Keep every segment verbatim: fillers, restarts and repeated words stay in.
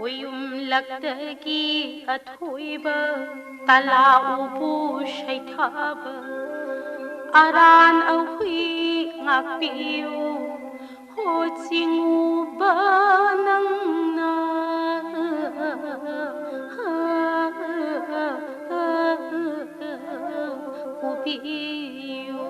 ꯈꯣꯏꯌꯨꯝꯂꯛꯇꯒꯤ ꯑꯊꯣꯏꯕ ꯇꯂꯥ ꯎꯕꯨ ꯁꯩꯊꯥꯕ ꯑꯔꯥꯟ ꯑꯍꯨꯏ ꯉꯥꯛꯄꯤꯌꯨ꯫ ꯍꯣ ꯆꯤꯡꯉꯨꯕ ꯅꯪꯅ ꯄꯨꯕꯤꯌꯨ꯫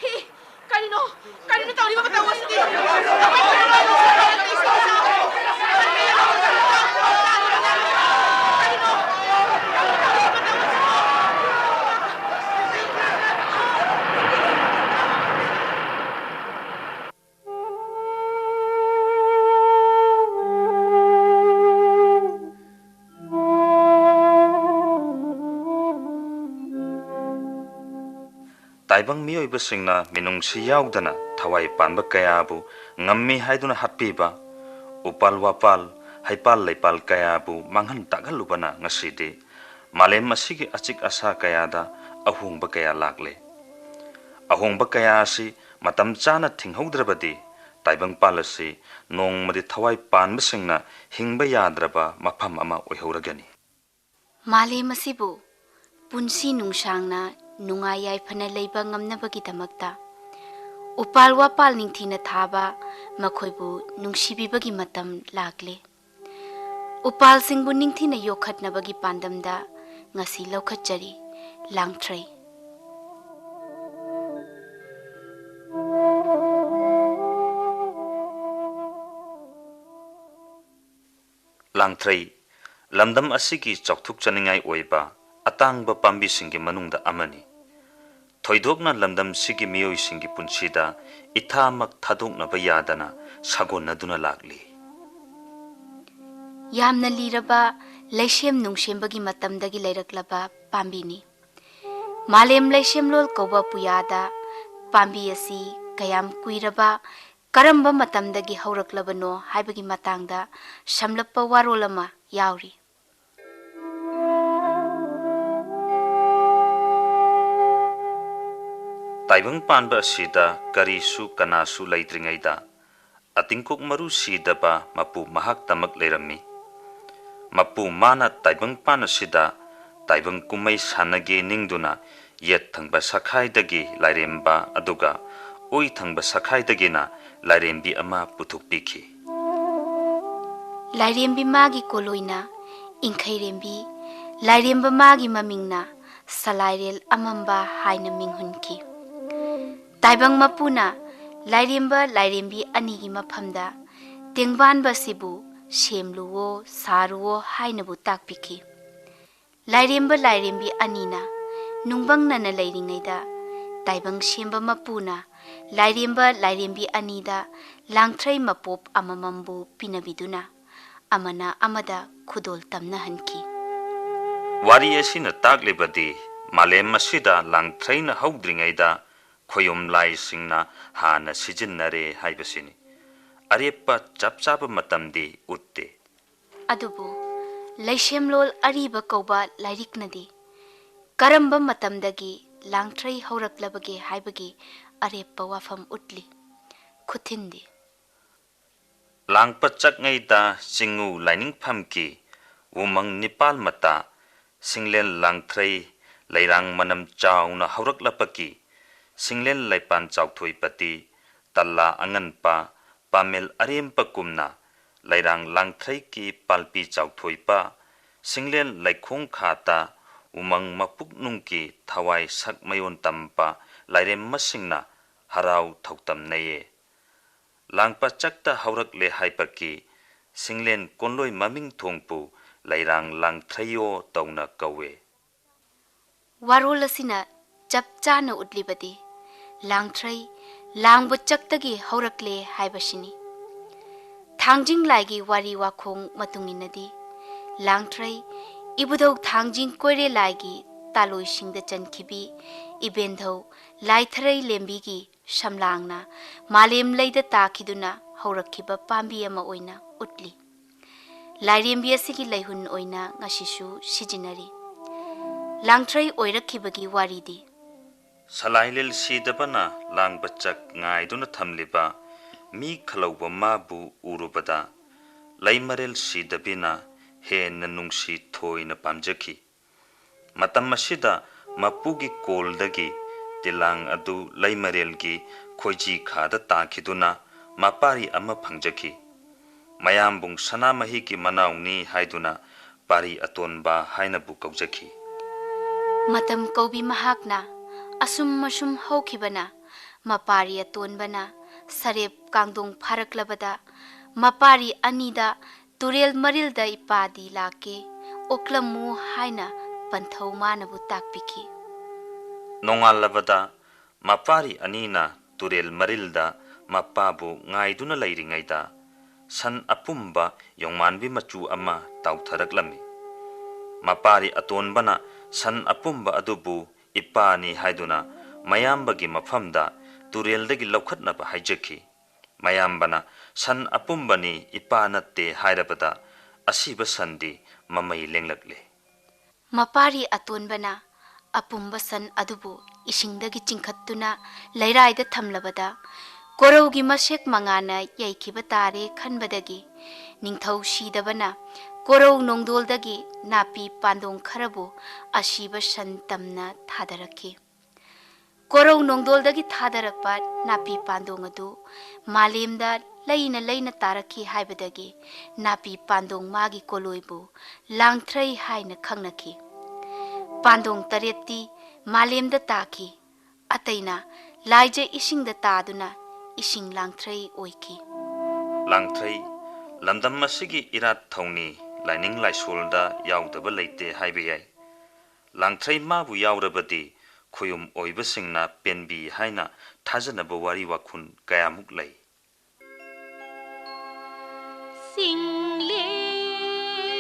ꯍꯤ, ꯀꯔꯤꯅꯣ? ꯀꯔꯤꯅꯣ ꯇꯧꯔꯤꯕ ꯃꯇꯧ ꯑꯁꯤꯗꯤ? ꯀꯔꯤꯅꯣ? ꯇꯥꯏꯕꯪ ꯃꯤꯑꯣꯏꯕꯁꯤꯡꯅ ꯃꯤꯅꯨꯡꯁꯤ ꯌꯥꯎꯗꯅ ꯊꯋꯥꯏ ꯄꯥꯟꯕ ꯀꯌꯥꯕꯨ ꯉꯝꯃꯤ ꯍꯥꯏꯗꯨꯅ ꯍꯥꯠꯄꯤꯕ, ꯎꯄꯥꯜ ꯋꯥꯄꯥꯜ, ꯍꯩꯄꯥꯜ ꯂꯩꯄꯥꯜ ꯀꯌꯥꯕꯨ ꯃꯥꯡꯍꯟ ꯇꯥꯛꯍꯜꯂꯨꯕꯅ ꯉꯁꯤꯗꯤ ꯃꯥꯂꯦꯝ ꯑꯁꯤꯒꯤ ꯑꯆꯤꯛ ꯑꯁꯥ ꯀꯌꯥꯗ ꯑꯍꯣꯡꯕ ꯀꯌꯥ ꯂꯥꯛꯂꯦ꯫ ꯑꯍꯣꯡꯕ ꯀꯌꯥ ꯑꯁꯤ ꯃꯇꯝ ꯆꯥꯅ ꯊꯤꯡꯍꯧꯗ꯭ꯔꯕꯗꯤ ꯇꯥꯏꯕꯪꯄꯥꯜ ꯑꯁꯤ ꯅꯣꯡꯃꯗꯤ ꯊꯋꯥꯏ ꯄꯥꯟꯕꯁꯤꯡꯅ ꯍꯤꯡꯕ ꯌꯥꯗ꯭ꯔꯕ ꯃꯐꯝ ꯑꯃ ꯑꯣꯏꯍꯧꯔꯒꯅꯤ꯫ ꯃꯥꯂꯦꯝ ꯑꯁꯤꯕꯨ ꯄꯨꯟꯁꯤ ꯅꯨꯡꯁꯥꯡꯅ ꯅꯨꯡꯉꯥꯏ ꯌꯥꯏꯐꯅ ꯂꯩꯕ ꯉꯝꯅꯕꯒꯤꯗꯃꯛꯇ ꯎꯄꯥꯜ ꯋꯥꯄꯥꯜ ꯅꯤꯡꯊꯤꯅ ꯊꯥꯕ, ꯃꯈꯣꯏꯕꯨ ꯅꯨꯡꯁꯤꯕꯤꯕꯒꯤ ꯃꯇꯝ ꯂꯥꯛꯂꯦ꯫ ꯎꯄꯥꯜꯁꯤꯡꯕꯨ ꯅꯤꯡꯊꯤꯅ ꯌꯣꯛꯈꯠꯅꯕꯒꯤ ꯄꯥꯟꯗꯝꯗ ꯉꯁꯤ ꯂꯧꯈꯠꯆꯔꯤ ꯂꯥꯡꯊ꯭ꯔꯩ꯫ ꯂꯥꯡꯊ꯭ꯔꯩ ꯂꯝꯗꯝ ꯑꯁꯤꯒꯤ ꯆꯥꯎꯊꯣꯛꯆꯅꯤꯡꯉꯥꯏ ꯑꯣꯏꯕ ꯑꯇꯥꯡꯕ ꯄꯥꯝꯕꯤꯁꯤꯡꯒꯤ ꯃꯅꯨꯡꯗ ꯑꯃꯅꯤ꯫ ꯊꯣꯏꯗꯣꯛꯅ ꯂꯝꯗꯝꯁꯤꯒꯤ ꯃꯤꯑꯣꯏꯁꯤꯡꯒꯤ ꯄꯨꯟꯁꯤꯗ ꯏꯊꯥꯃꯛ ꯊꯥꯗꯣꯛꯅꯕ ꯌꯥꯗꯅ ꯁꯥꯒꯣꯟꯅꯗꯨꯅ ꯂꯥꯛꯂꯤ꯫ ꯌꯥꯝꯅ ꯂꯤꯔꯕ ꯂꯩꯁꯦꯝ ꯅꯨꯡꯁꯦꯝꯕꯒꯤ ꯃꯇꯝꯗꯒꯤ ꯂꯩꯔꯛꯂꯕ ꯄꯥꯝꯕꯤꯅꯤ꯫ ꯃꯥꯂꯦꯝ ꯂꯩꯁꯦꯝꯂꯣꯜ ꯀꯧꯕ ꯄꯨꯌꯥꯗ ꯄꯥꯝꯕꯤ ꯑꯁꯤ ꯀꯌꯥꯝ ꯀꯨꯏꯔꯕ, ꯀꯔꯝꯕ ꯃꯇꯝꯗꯒꯤ ꯍꯧꯔꯛꯂꯕꯅꯣ ꯍꯥꯏꯕꯒꯤ ꯃꯇꯥꯡꯗ ꯁꯝꯂꯞꯄ ꯋꯥꯔꯣꯜ ꯑꯃ ꯌꯥꯎꯔꯤ꯫ ꯇꯥꯏꯕꯪ ꯄꯥꯟꯕ ꯑꯁꯤꯗ ꯀꯔꯤꯁꯨ ꯀꯅꯥꯁꯨ ꯂꯩꯇ꯭ꯔꯤꯉꯩꯗ, ꯑꯇꯤꯡꯀꯣꯛ ꯃꯔꯨ ꯁꯤꯗꯕ ꯃꯄꯨ ꯃꯍꯥꯛꯇꯃꯛ ꯂꯩꯔꯝꯃꯤ꯫ ꯃꯄꯨ ꯃꯥꯅ ꯇꯥꯏꯕꯪ ꯄꯥꯟ ꯑꯁꯤꯗ ꯇꯥꯏꯕꯪ ꯀꯨꯝꯃꯩ ꯁꯥꯟꯅꯒꯦ ꯅꯤꯡꯗꯨꯅ, ꯌꯦꯠ ꯊꯪꯕ ꯁꯈꯥꯏꯗꯒꯤ ꯂꯥꯏꯔꯦꯝꯕ ꯑꯗꯨꯒ ꯑꯣꯏ ꯊꯪꯕ ꯁꯈꯥꯏꯗꯒꯤꯅ ꯂꯥꯏꯔꯦꯝꯕꯤ ꯑꯃ ꯄꯨꯊꯣꯛꯄꯤꯈꯤ꯫ ꯂꯥꯏꯔꯦꯝꯕꯤ ꯃꯥꯒꯤ ꯀꯣꯂꯣꯏꯅ ꯏꯪꯈꯩꯔꯦꯝꯕꯤ, ꯂꯥꯏꯔꯦꯝꯕ ꯃꯥꯒꯤ ꯃꯃꯤꯡꯅ ꯁꯂꯥꯏꯔꯦꯜ ꯑꯃꯝꯕ ꯍꯥꯏꯅ ꯃꯤꯡ ꯍꯨꯟꯈꯤ꯫ ꯇꯥꯏꯕꯪ ꯃꯄꯨꯅ ꯂꯥꯏꯔꯦꯝꯕ ꯂꯥꯏꯔꯦꯝꯕꯤ ꯑꯅꯤꯒꯤ ꯃꯐꯝꯗ ꯇꯦꯡꯕꯥꯟꯕ ꯑꯁꯤꯕꯨ ꯁꯦꯝꯂꯨꯋꯣ, ꯁꯥꯔꯨꯋꯣ ꯍꯥꯏꯅꯕꯨ ꯇꯥꯛꯄꯤꯈꯤ꯫ ꯂꯥꯏꯔꯦꯝꯕ ꯂꯥꯏꯔꯦꯝꯕꯤ ꯑꯅꯤꯅ ꯅꯨꯡꯕꯪꯅꯅ ꯂꯩꯔꯤꯉꯩꯗ, ꯇꯥꯏꯕꯪ ꯁꯦꯝꯕ ꯃꯄꯨꯅ ꯂꯥꯏꯔꯦꯝꯕ ꯂꯥꯏꯔꯦꯝꯕꯤ ꯑꯅꯤꯗ ꯂꯥꯡꯊ꯭ꯔꯩ ꯃꯄꯣꯞ ꯑꯃꯃꯝꯕꯨ ꯄꯤꯅꯕꯤꯗꯨꯅ, ꯑꯃꯅ ꯑꯃꯗ ꯈꯨꯗꯣꯜ ꯇꯝꯅꯍꯟꯈꯤ꯫ ꯋꯥꯔꯤ ꯑꯁꯤꯅ ꯇꯥꯛꯂꯤꯕꯗꯤ, ꯃꯥꯂꯦꯝ ꯑꯁꯤꯗ ꯂꯥꯡꯊ꯭ꯔꯩꯅ ꯍꯧꯗ꯭ꯔꯤꯉꯩꯗ ꯈꯣꯌꯨꯝ ꯂꯥꯏꯁꯤꯡꯅ ꯍꯥꯟꯅ ꯁꯤꯖꯤꯟꯅꯔꯦ ꯍꯥꯏꯕꯁꯤꯅꯤ꯫ ꯑꯔꯦꯞꯄ ꯆꯞ ꯆꯥꯕ ꯃꯇꯝꯗꯤ ꯎꯠꯇꯦ꯫ ꯑꯗꯨꯕꯨ ꯂꯩꯁꯦꯝꯂꯣꯜ ꯑꯔꯤꯕ ꯀꯧꯕ ꯂꯥꯏꯔꯤꯛꯅꯗꯤ ꯀꯔꯝꯕ ꯃꯇꯝꯗꯒꯤ ꯂꯥꯡꯊ꯭ꯔꯩ ꯍꯧꯔꯛꯂꯕꯒꯦ ꯍꯥꯏꯕꯒꯤ ꯑꯔꯦꯞꯄ ꯋꯥꯐꯝ ꯎꯠꯂꯤ꯫ ꯈꯨꯊꯤꯟꯗꯤ꯫ ꯂꯥꯡꯄ ꯆꯛꯉꯩꯗ ꯆꯤꯡꯉꯨ ꯂꯥꯏꯅꯤꯡꯐꯝꯒꯤ ꯎꯃꯪ ꯅꯤꯄꯥꯜ ꯃꯇꯥ ꯁꯤꯡꯂꯦꯟ ꯂꯥꯡꯊ꯭ꯔꯩ ꯂꯩꯔꯥꯡ ꯃꯅꯝ ꯆꯥꯎꯅ ꯍꯧꯔꯛꯂꯕꯒꯤ ꯁꯤꯡꯂꯦꯟ ꯂꯩꯄꯥꯟ ꯆꯥꯎꯊꯣꯏꯕꯗꯤ ꯇꯜꯂꯥ ꯑꯉꯟꯕ ꯄꯥꯃꯦꯜ ꯑꯔꯦꯝꯕꯒꯨꯝꯅ ꯂꯩꯔꯥꯡ ꯂꯥꯡꯊ꯭ꯔꯩꯒꯤ ꯄꯥꯜꯄꯤ ꯆꯥꯎꯊꯣꯏꯕ ꯁꯤꯡꯂꯦꯟ ꯂꯩꯈꯣꯡ ꯈꯥꯗ ꯎꯃꯪ ꯃꯄꯨꯛꯅꯨꯡꯒꯤ ꯊꯋꯥꯏ ꯁꯛ ꯃꯌꯣꯟ ꯇꯝꯕ ꯂꯥꯏꯔꯦꯝꯃꯁꯤꯡꯅ ꯍꯔꯥꯎ ꯊꯧꯇꯝꯅꯩꯌꯦ꯫ ꯂꯥꯡꯄ ꯆꯛꯇ ꯍꯧꯔꯛꯂꯦ ꯍꯥꯏꯕꯒꯤ ꯁꯤꯡꯂꯦꯟ ꯀꯣꯟꯂꯣꯏ ꯃꯃꯤꯡ ꯊꯣꯡꯕꯨ ꯂꯩꯔꯥꯡ ꯂꯥꯡꯊ꯭ꯔꯩꯌꯣ ꯇꯧꯅ ꯀꯧꯋꯦ꯫ ꯋꯥꯔꯣꯜ ꯑꯁꯤꯅ ꯆꯞ ꯆꯥꯅ ꯎꯠꯂꯤꯕꯗꯤ ꯂꯥꯡꯊ꯭ꯔꯩ ꯂꯥꯡꯕ ꯆꯛꯇꯒꯤ ꯍꯧꯔꯛꯂꯦ ꯍꯥꯏꯕꯁꯤꯅꯤ꯫ ꯊꯥꯡꯖꯤꯡ ꯂꯥꯏꯒꯤ ꯋꯥꯔꯤ ꯋꯥꯈꯣꯡ ꯃꯇꯨꯡ ꯏꯟꯅꯗꯤ, ꯂꯥꯡꯊ꯭ꯔꯩ ꯏꯕꯨꯙꯧ ꯊꯥꯡꯖꯤꯡ ꯀꯣꯏꯔꯦ ꯂꯥꯏꯒꯤ ꯇꯥꯂꯣꯏꯁꯤꯡꯗ ꯆꯟꯈꯤꯕꯤ ꯏꯕꯦꯟꯙꯧ ꯂꯥꯏꯊꯔꯩ ꯂꯦꯝꯕꯤꯒꯤ ꯁꯝꯂꯥꯡꯅ ꯃꯥꯂꯦꯝ ꯂꯩꯗ ꯇꯥꯈꯤꯗꯨꯅ ꯍꯧꯔꯛꯈꯤꯕ ꯄꯥꯝꯕꯤ ꯑꯃ ꯑꯣꯏꯅ ꯎꯠꯂꯤ꯫ ꯂꯥꯏꯔꯦꯝꯕꯤ ꯑꯁꯤꯒꯤ ꯂꯩꯍꯨꯟ ꯑꯣꯏꯅ ꯉꯁꯤꯁꯨ ꯁꯤꯖꯤꯟꯅꯔꯤ꯫ ꯂꯥꯡꯊ꯭ꯔꯩ ꯑꯣꯏꯔꯛꯈꯤꯕꯒꯤ ꯋꯥꯔꯤꯗꯤ, ꯁꯂꯥꯏꯂꯦꯜ ꯁꯤꯗꯕꯅ ꯂꯥꯡꯕ ꯆꯛ ꯉꯥꯏꯗꯨꯅ ꯊꯝꯂꯤꯕ ꯃꯤ ꯈꯜꯍꯧꯕ ꯃꯥꯕꯨ ꯎꯔꯨꯕꯗ, ꯂꯩꯃꯔꯦꯜ ꯁꯤꯗꯕꯤꯅ ꯍꯦꯟꯅ ꯅꯨꯡꯁꯤ ꯊꯣꯏꯅ ꯄꯥꯝꯖꯈꯤ꯫ ꯃꯇꯝ ꯑꯁꯤꯗ ꯃꯄꯨꯒꯤ ꯀꯣꯜꯗꯒꯤ ꯇꯤꯂꯥꯡ ꯑꯗꯨ ꯂꯩꯃꯔꯦꯜꯒꯤ ꯈꯣꯏꯖꯤ ꯈꯥꯗ ꯇꯥꯈꯤꯗꯨꯅ ꯃꯄꯥꯔꯤ ꯑꯃ ꯐꯪꯖꯈꯤ꯫ ꯃꯌꯥꯝꯕꯨꯡ ꯁꯅꯥꯃꯍꯤꯒꯤ ꯃꯅꯥꯎꯅꯤ ꯍꯥꯏꯗꯨꯅ ꯄꯥꯔꯤ ꯑꯇꯣꯟꯕ ꯍꯥꯏꯅꯕꯨ ꯀꯧꯖꯈꯤ꯫ ꯃꯇꯝ ꯀꯧꯕꯤ ꯃꯍꯥꯛꯅ ꯑꯁꯨꯝ ꯑꯁꯨꯝ ꯍꯧꯈꯤꯕꯅ, ꯃꯄꯥꯔꯤ ꯑꯇꯣꯟꯕꯅ ꯁꯔꯦꯞ ꯀꯥꯡꯗꯣꯡ ꯐꯥꯔꯛꯂꯕꯗ, ꯃꯄꯥꯔꯤ ꯑꯅꯤꯗ ꯇꯨꯔꯦꯜ ꯃꯔꯤꯜꯗ ꯏꯄꯥꯗꯤ ꯂꯥꯛꯀꯦ, ꯑꯣꯛꯂꯝꯃꯨ ꯍꯥꯏꯅ ꯄꯟꯊꯧ ꯃꯥꯅꯕꯨ ꯇꯥꯛꯄꯤꯈꯤ꯫ ꯅꯣꯡꯉꯥꯜꯂꯕꯗ ꯃꯄꯥꯔꯤ ꯑꯅꯤꯅ ꯇꯨꯔꯦꯜ ꯃꯔꯤꯜꯗ ꯃꯄꯥꯕꯨ ꯉꯥꯏꯗꯨꯅ ꯂꯩꯔꯤꯉꯩꯗ, ꯁꯟ ꯑꯄꯨꯝꯕ ꯌꯣꯡꯃꯥꯟꯕꯤ ꯃꯆꯨ ꯑꯃ ꯇꯥꯎꯊꯔꯛꯂꯝꯃꯤ꯫ ꯃꯄꯥꯔꯤ ꯑꯇꯣꯟꯕꯅ ꯁꯟ ꯑꯄꯨꯝꯕ ꯑꯗꯨꯕꯨ ꯏꯄꯥꯅꯤ ꯍꯥꯏꯗꯨꯅ ꯃꯌꯥꯝꯕꯒꯤ ꯃꯐꯝꯗ ꯇꯨꯔꯦꯜꯗꯒꯤ ꯂꯧꯈꯠꯅꯕ ꯍꯥꯏꯖꯈꯤ꯫ ꯃꯌꯥꯝꯕꯅ ꯁꯟ ꯑꯄꯨꯝꯕꯅꯤ, ꯏꯄꯥ ꯅꯠꯇꯦ ꯍꯥꯏꯔꯕꯗ, ꯑꯁꯤꯕ ꯁꯟꯗꯤ ꯃꯃꯩ ꯂꯦꯡꯂꯛꯂꯦ꯫ ꯃꯄꯥꯔꯤ ꯑꯇꯣꯟꯕꯅ ꯑꯄꯨꯝꯕ ꯁꯟ ꯑꯗꯨꯕꯨ ꯏꯁꯤꯡꯗꯒꯤ ꯆꯤꯡꯈꯠꯇꯨꯅ ꯂꯩꯔꯥꯏꯗ ꯊꯝꯂꯕꯗ, ꯀꯣꯔꯧꯒꯤ ꯃꯁꯦꯛ ꯃꯉꯥꯅ ꯌꯩꯈꯤꯕ ꯇꯥꯔꯦ ꯈꯟꯕꯗꯒꯤ, ꯅꯤꯡꯊꯧ ꯁꯤꯗꯕꯅ ꯀꯣꯔꯧ ꯅꯣꯡꯗꯣꯜꯗꯒꯤ ꯅꯥꯄꯤ ꯄꯥꯟꯗꯣꯡ ꯈꯔꯕꯨ ꯑꯁꯤꯕ ꯁꯟ ꯇꯝꯅ ꯊꯥꯗꯔꯛꯈꯤ꯫ ꯀꯣꯔꯧ ꯅꯣꯡꯗꯣꯜꯗꯒꯤ ꯊꯥꯗꯔꯛꯄ ꯅꯥꯄꯤ ꯄꯥꯟꯗꯣꯡ ꯑꯗꯨ ꯃꯥꯂꯦꯝꯗ ꯂꯩꯅ ꯂꯩꯅ ꯇꯥꯔꯛꯈꯤ ꯍꯥꯏꯕꯗꯒꯤ, ꯅꯥꯄꯤ ꯄꯥꯟꯗꯣꯡ ꯃꯥꯒꯤ ꯀꯣꯂꯣꯏꯕꯨ ꯂꯥꯡꯊ꯭ꯔꯩ ꯍꯥꯏꯅ ꯈꯪꯅꯈꯤ꯫ ꯄꯥꯟꯗꯣꯡ ꯇꯔꯦꯠꯇꯤ ꯃꯥꯂꯦꯝꯗ ꯇꯥꯈꯤ꯫ ꯑꯇꯩꯅ ꯂꯥꯏꯖ ꯏꯁꯤꯡꯗ ꯇꯥꯗꯨꯅ ꯏꯁꯤꯡ ꯂꯥꯡꯊ꯭ꯔꯩ ꯑꯣꯏꯈꯤ꯫ ꯂꯥꯡꯊ꯭ꯔꯩ ꯂꯝꯗꯝ ꯑꯁꯤꯒꯤ ꯏꯔꯥꯠ ꯊꯧꯅꯤ ꯂꯥꯏꯅꯤꯡ ꯂꯥꯏꯁꯣꯜꯗ ꯌꯥꯎꯗꯕ ꯂꯩꯇꯦ ꯍꯥꯏꯕ ꯌꯥꯏ꯫ ꯂꯥꯡꯊ꯭ꯔꯩ ꯃꯥꯕꯨ ꯌꯥꯎꯔꯕꯗꯤ ꯈꯨꯌꯨꯝ ꯑꯣꯏꯕꯁꯤꯡꯅ ꯄꯦꯟꯕꯤ ꯍꯥꯏꯅ ꯊꯥꯖꯅꯕ ꯋꯥꯔꯤ ꯋꯥꯈꯨꯟ ꯀꯌꯥꯃꯨꯛ ꯂꯩ꯫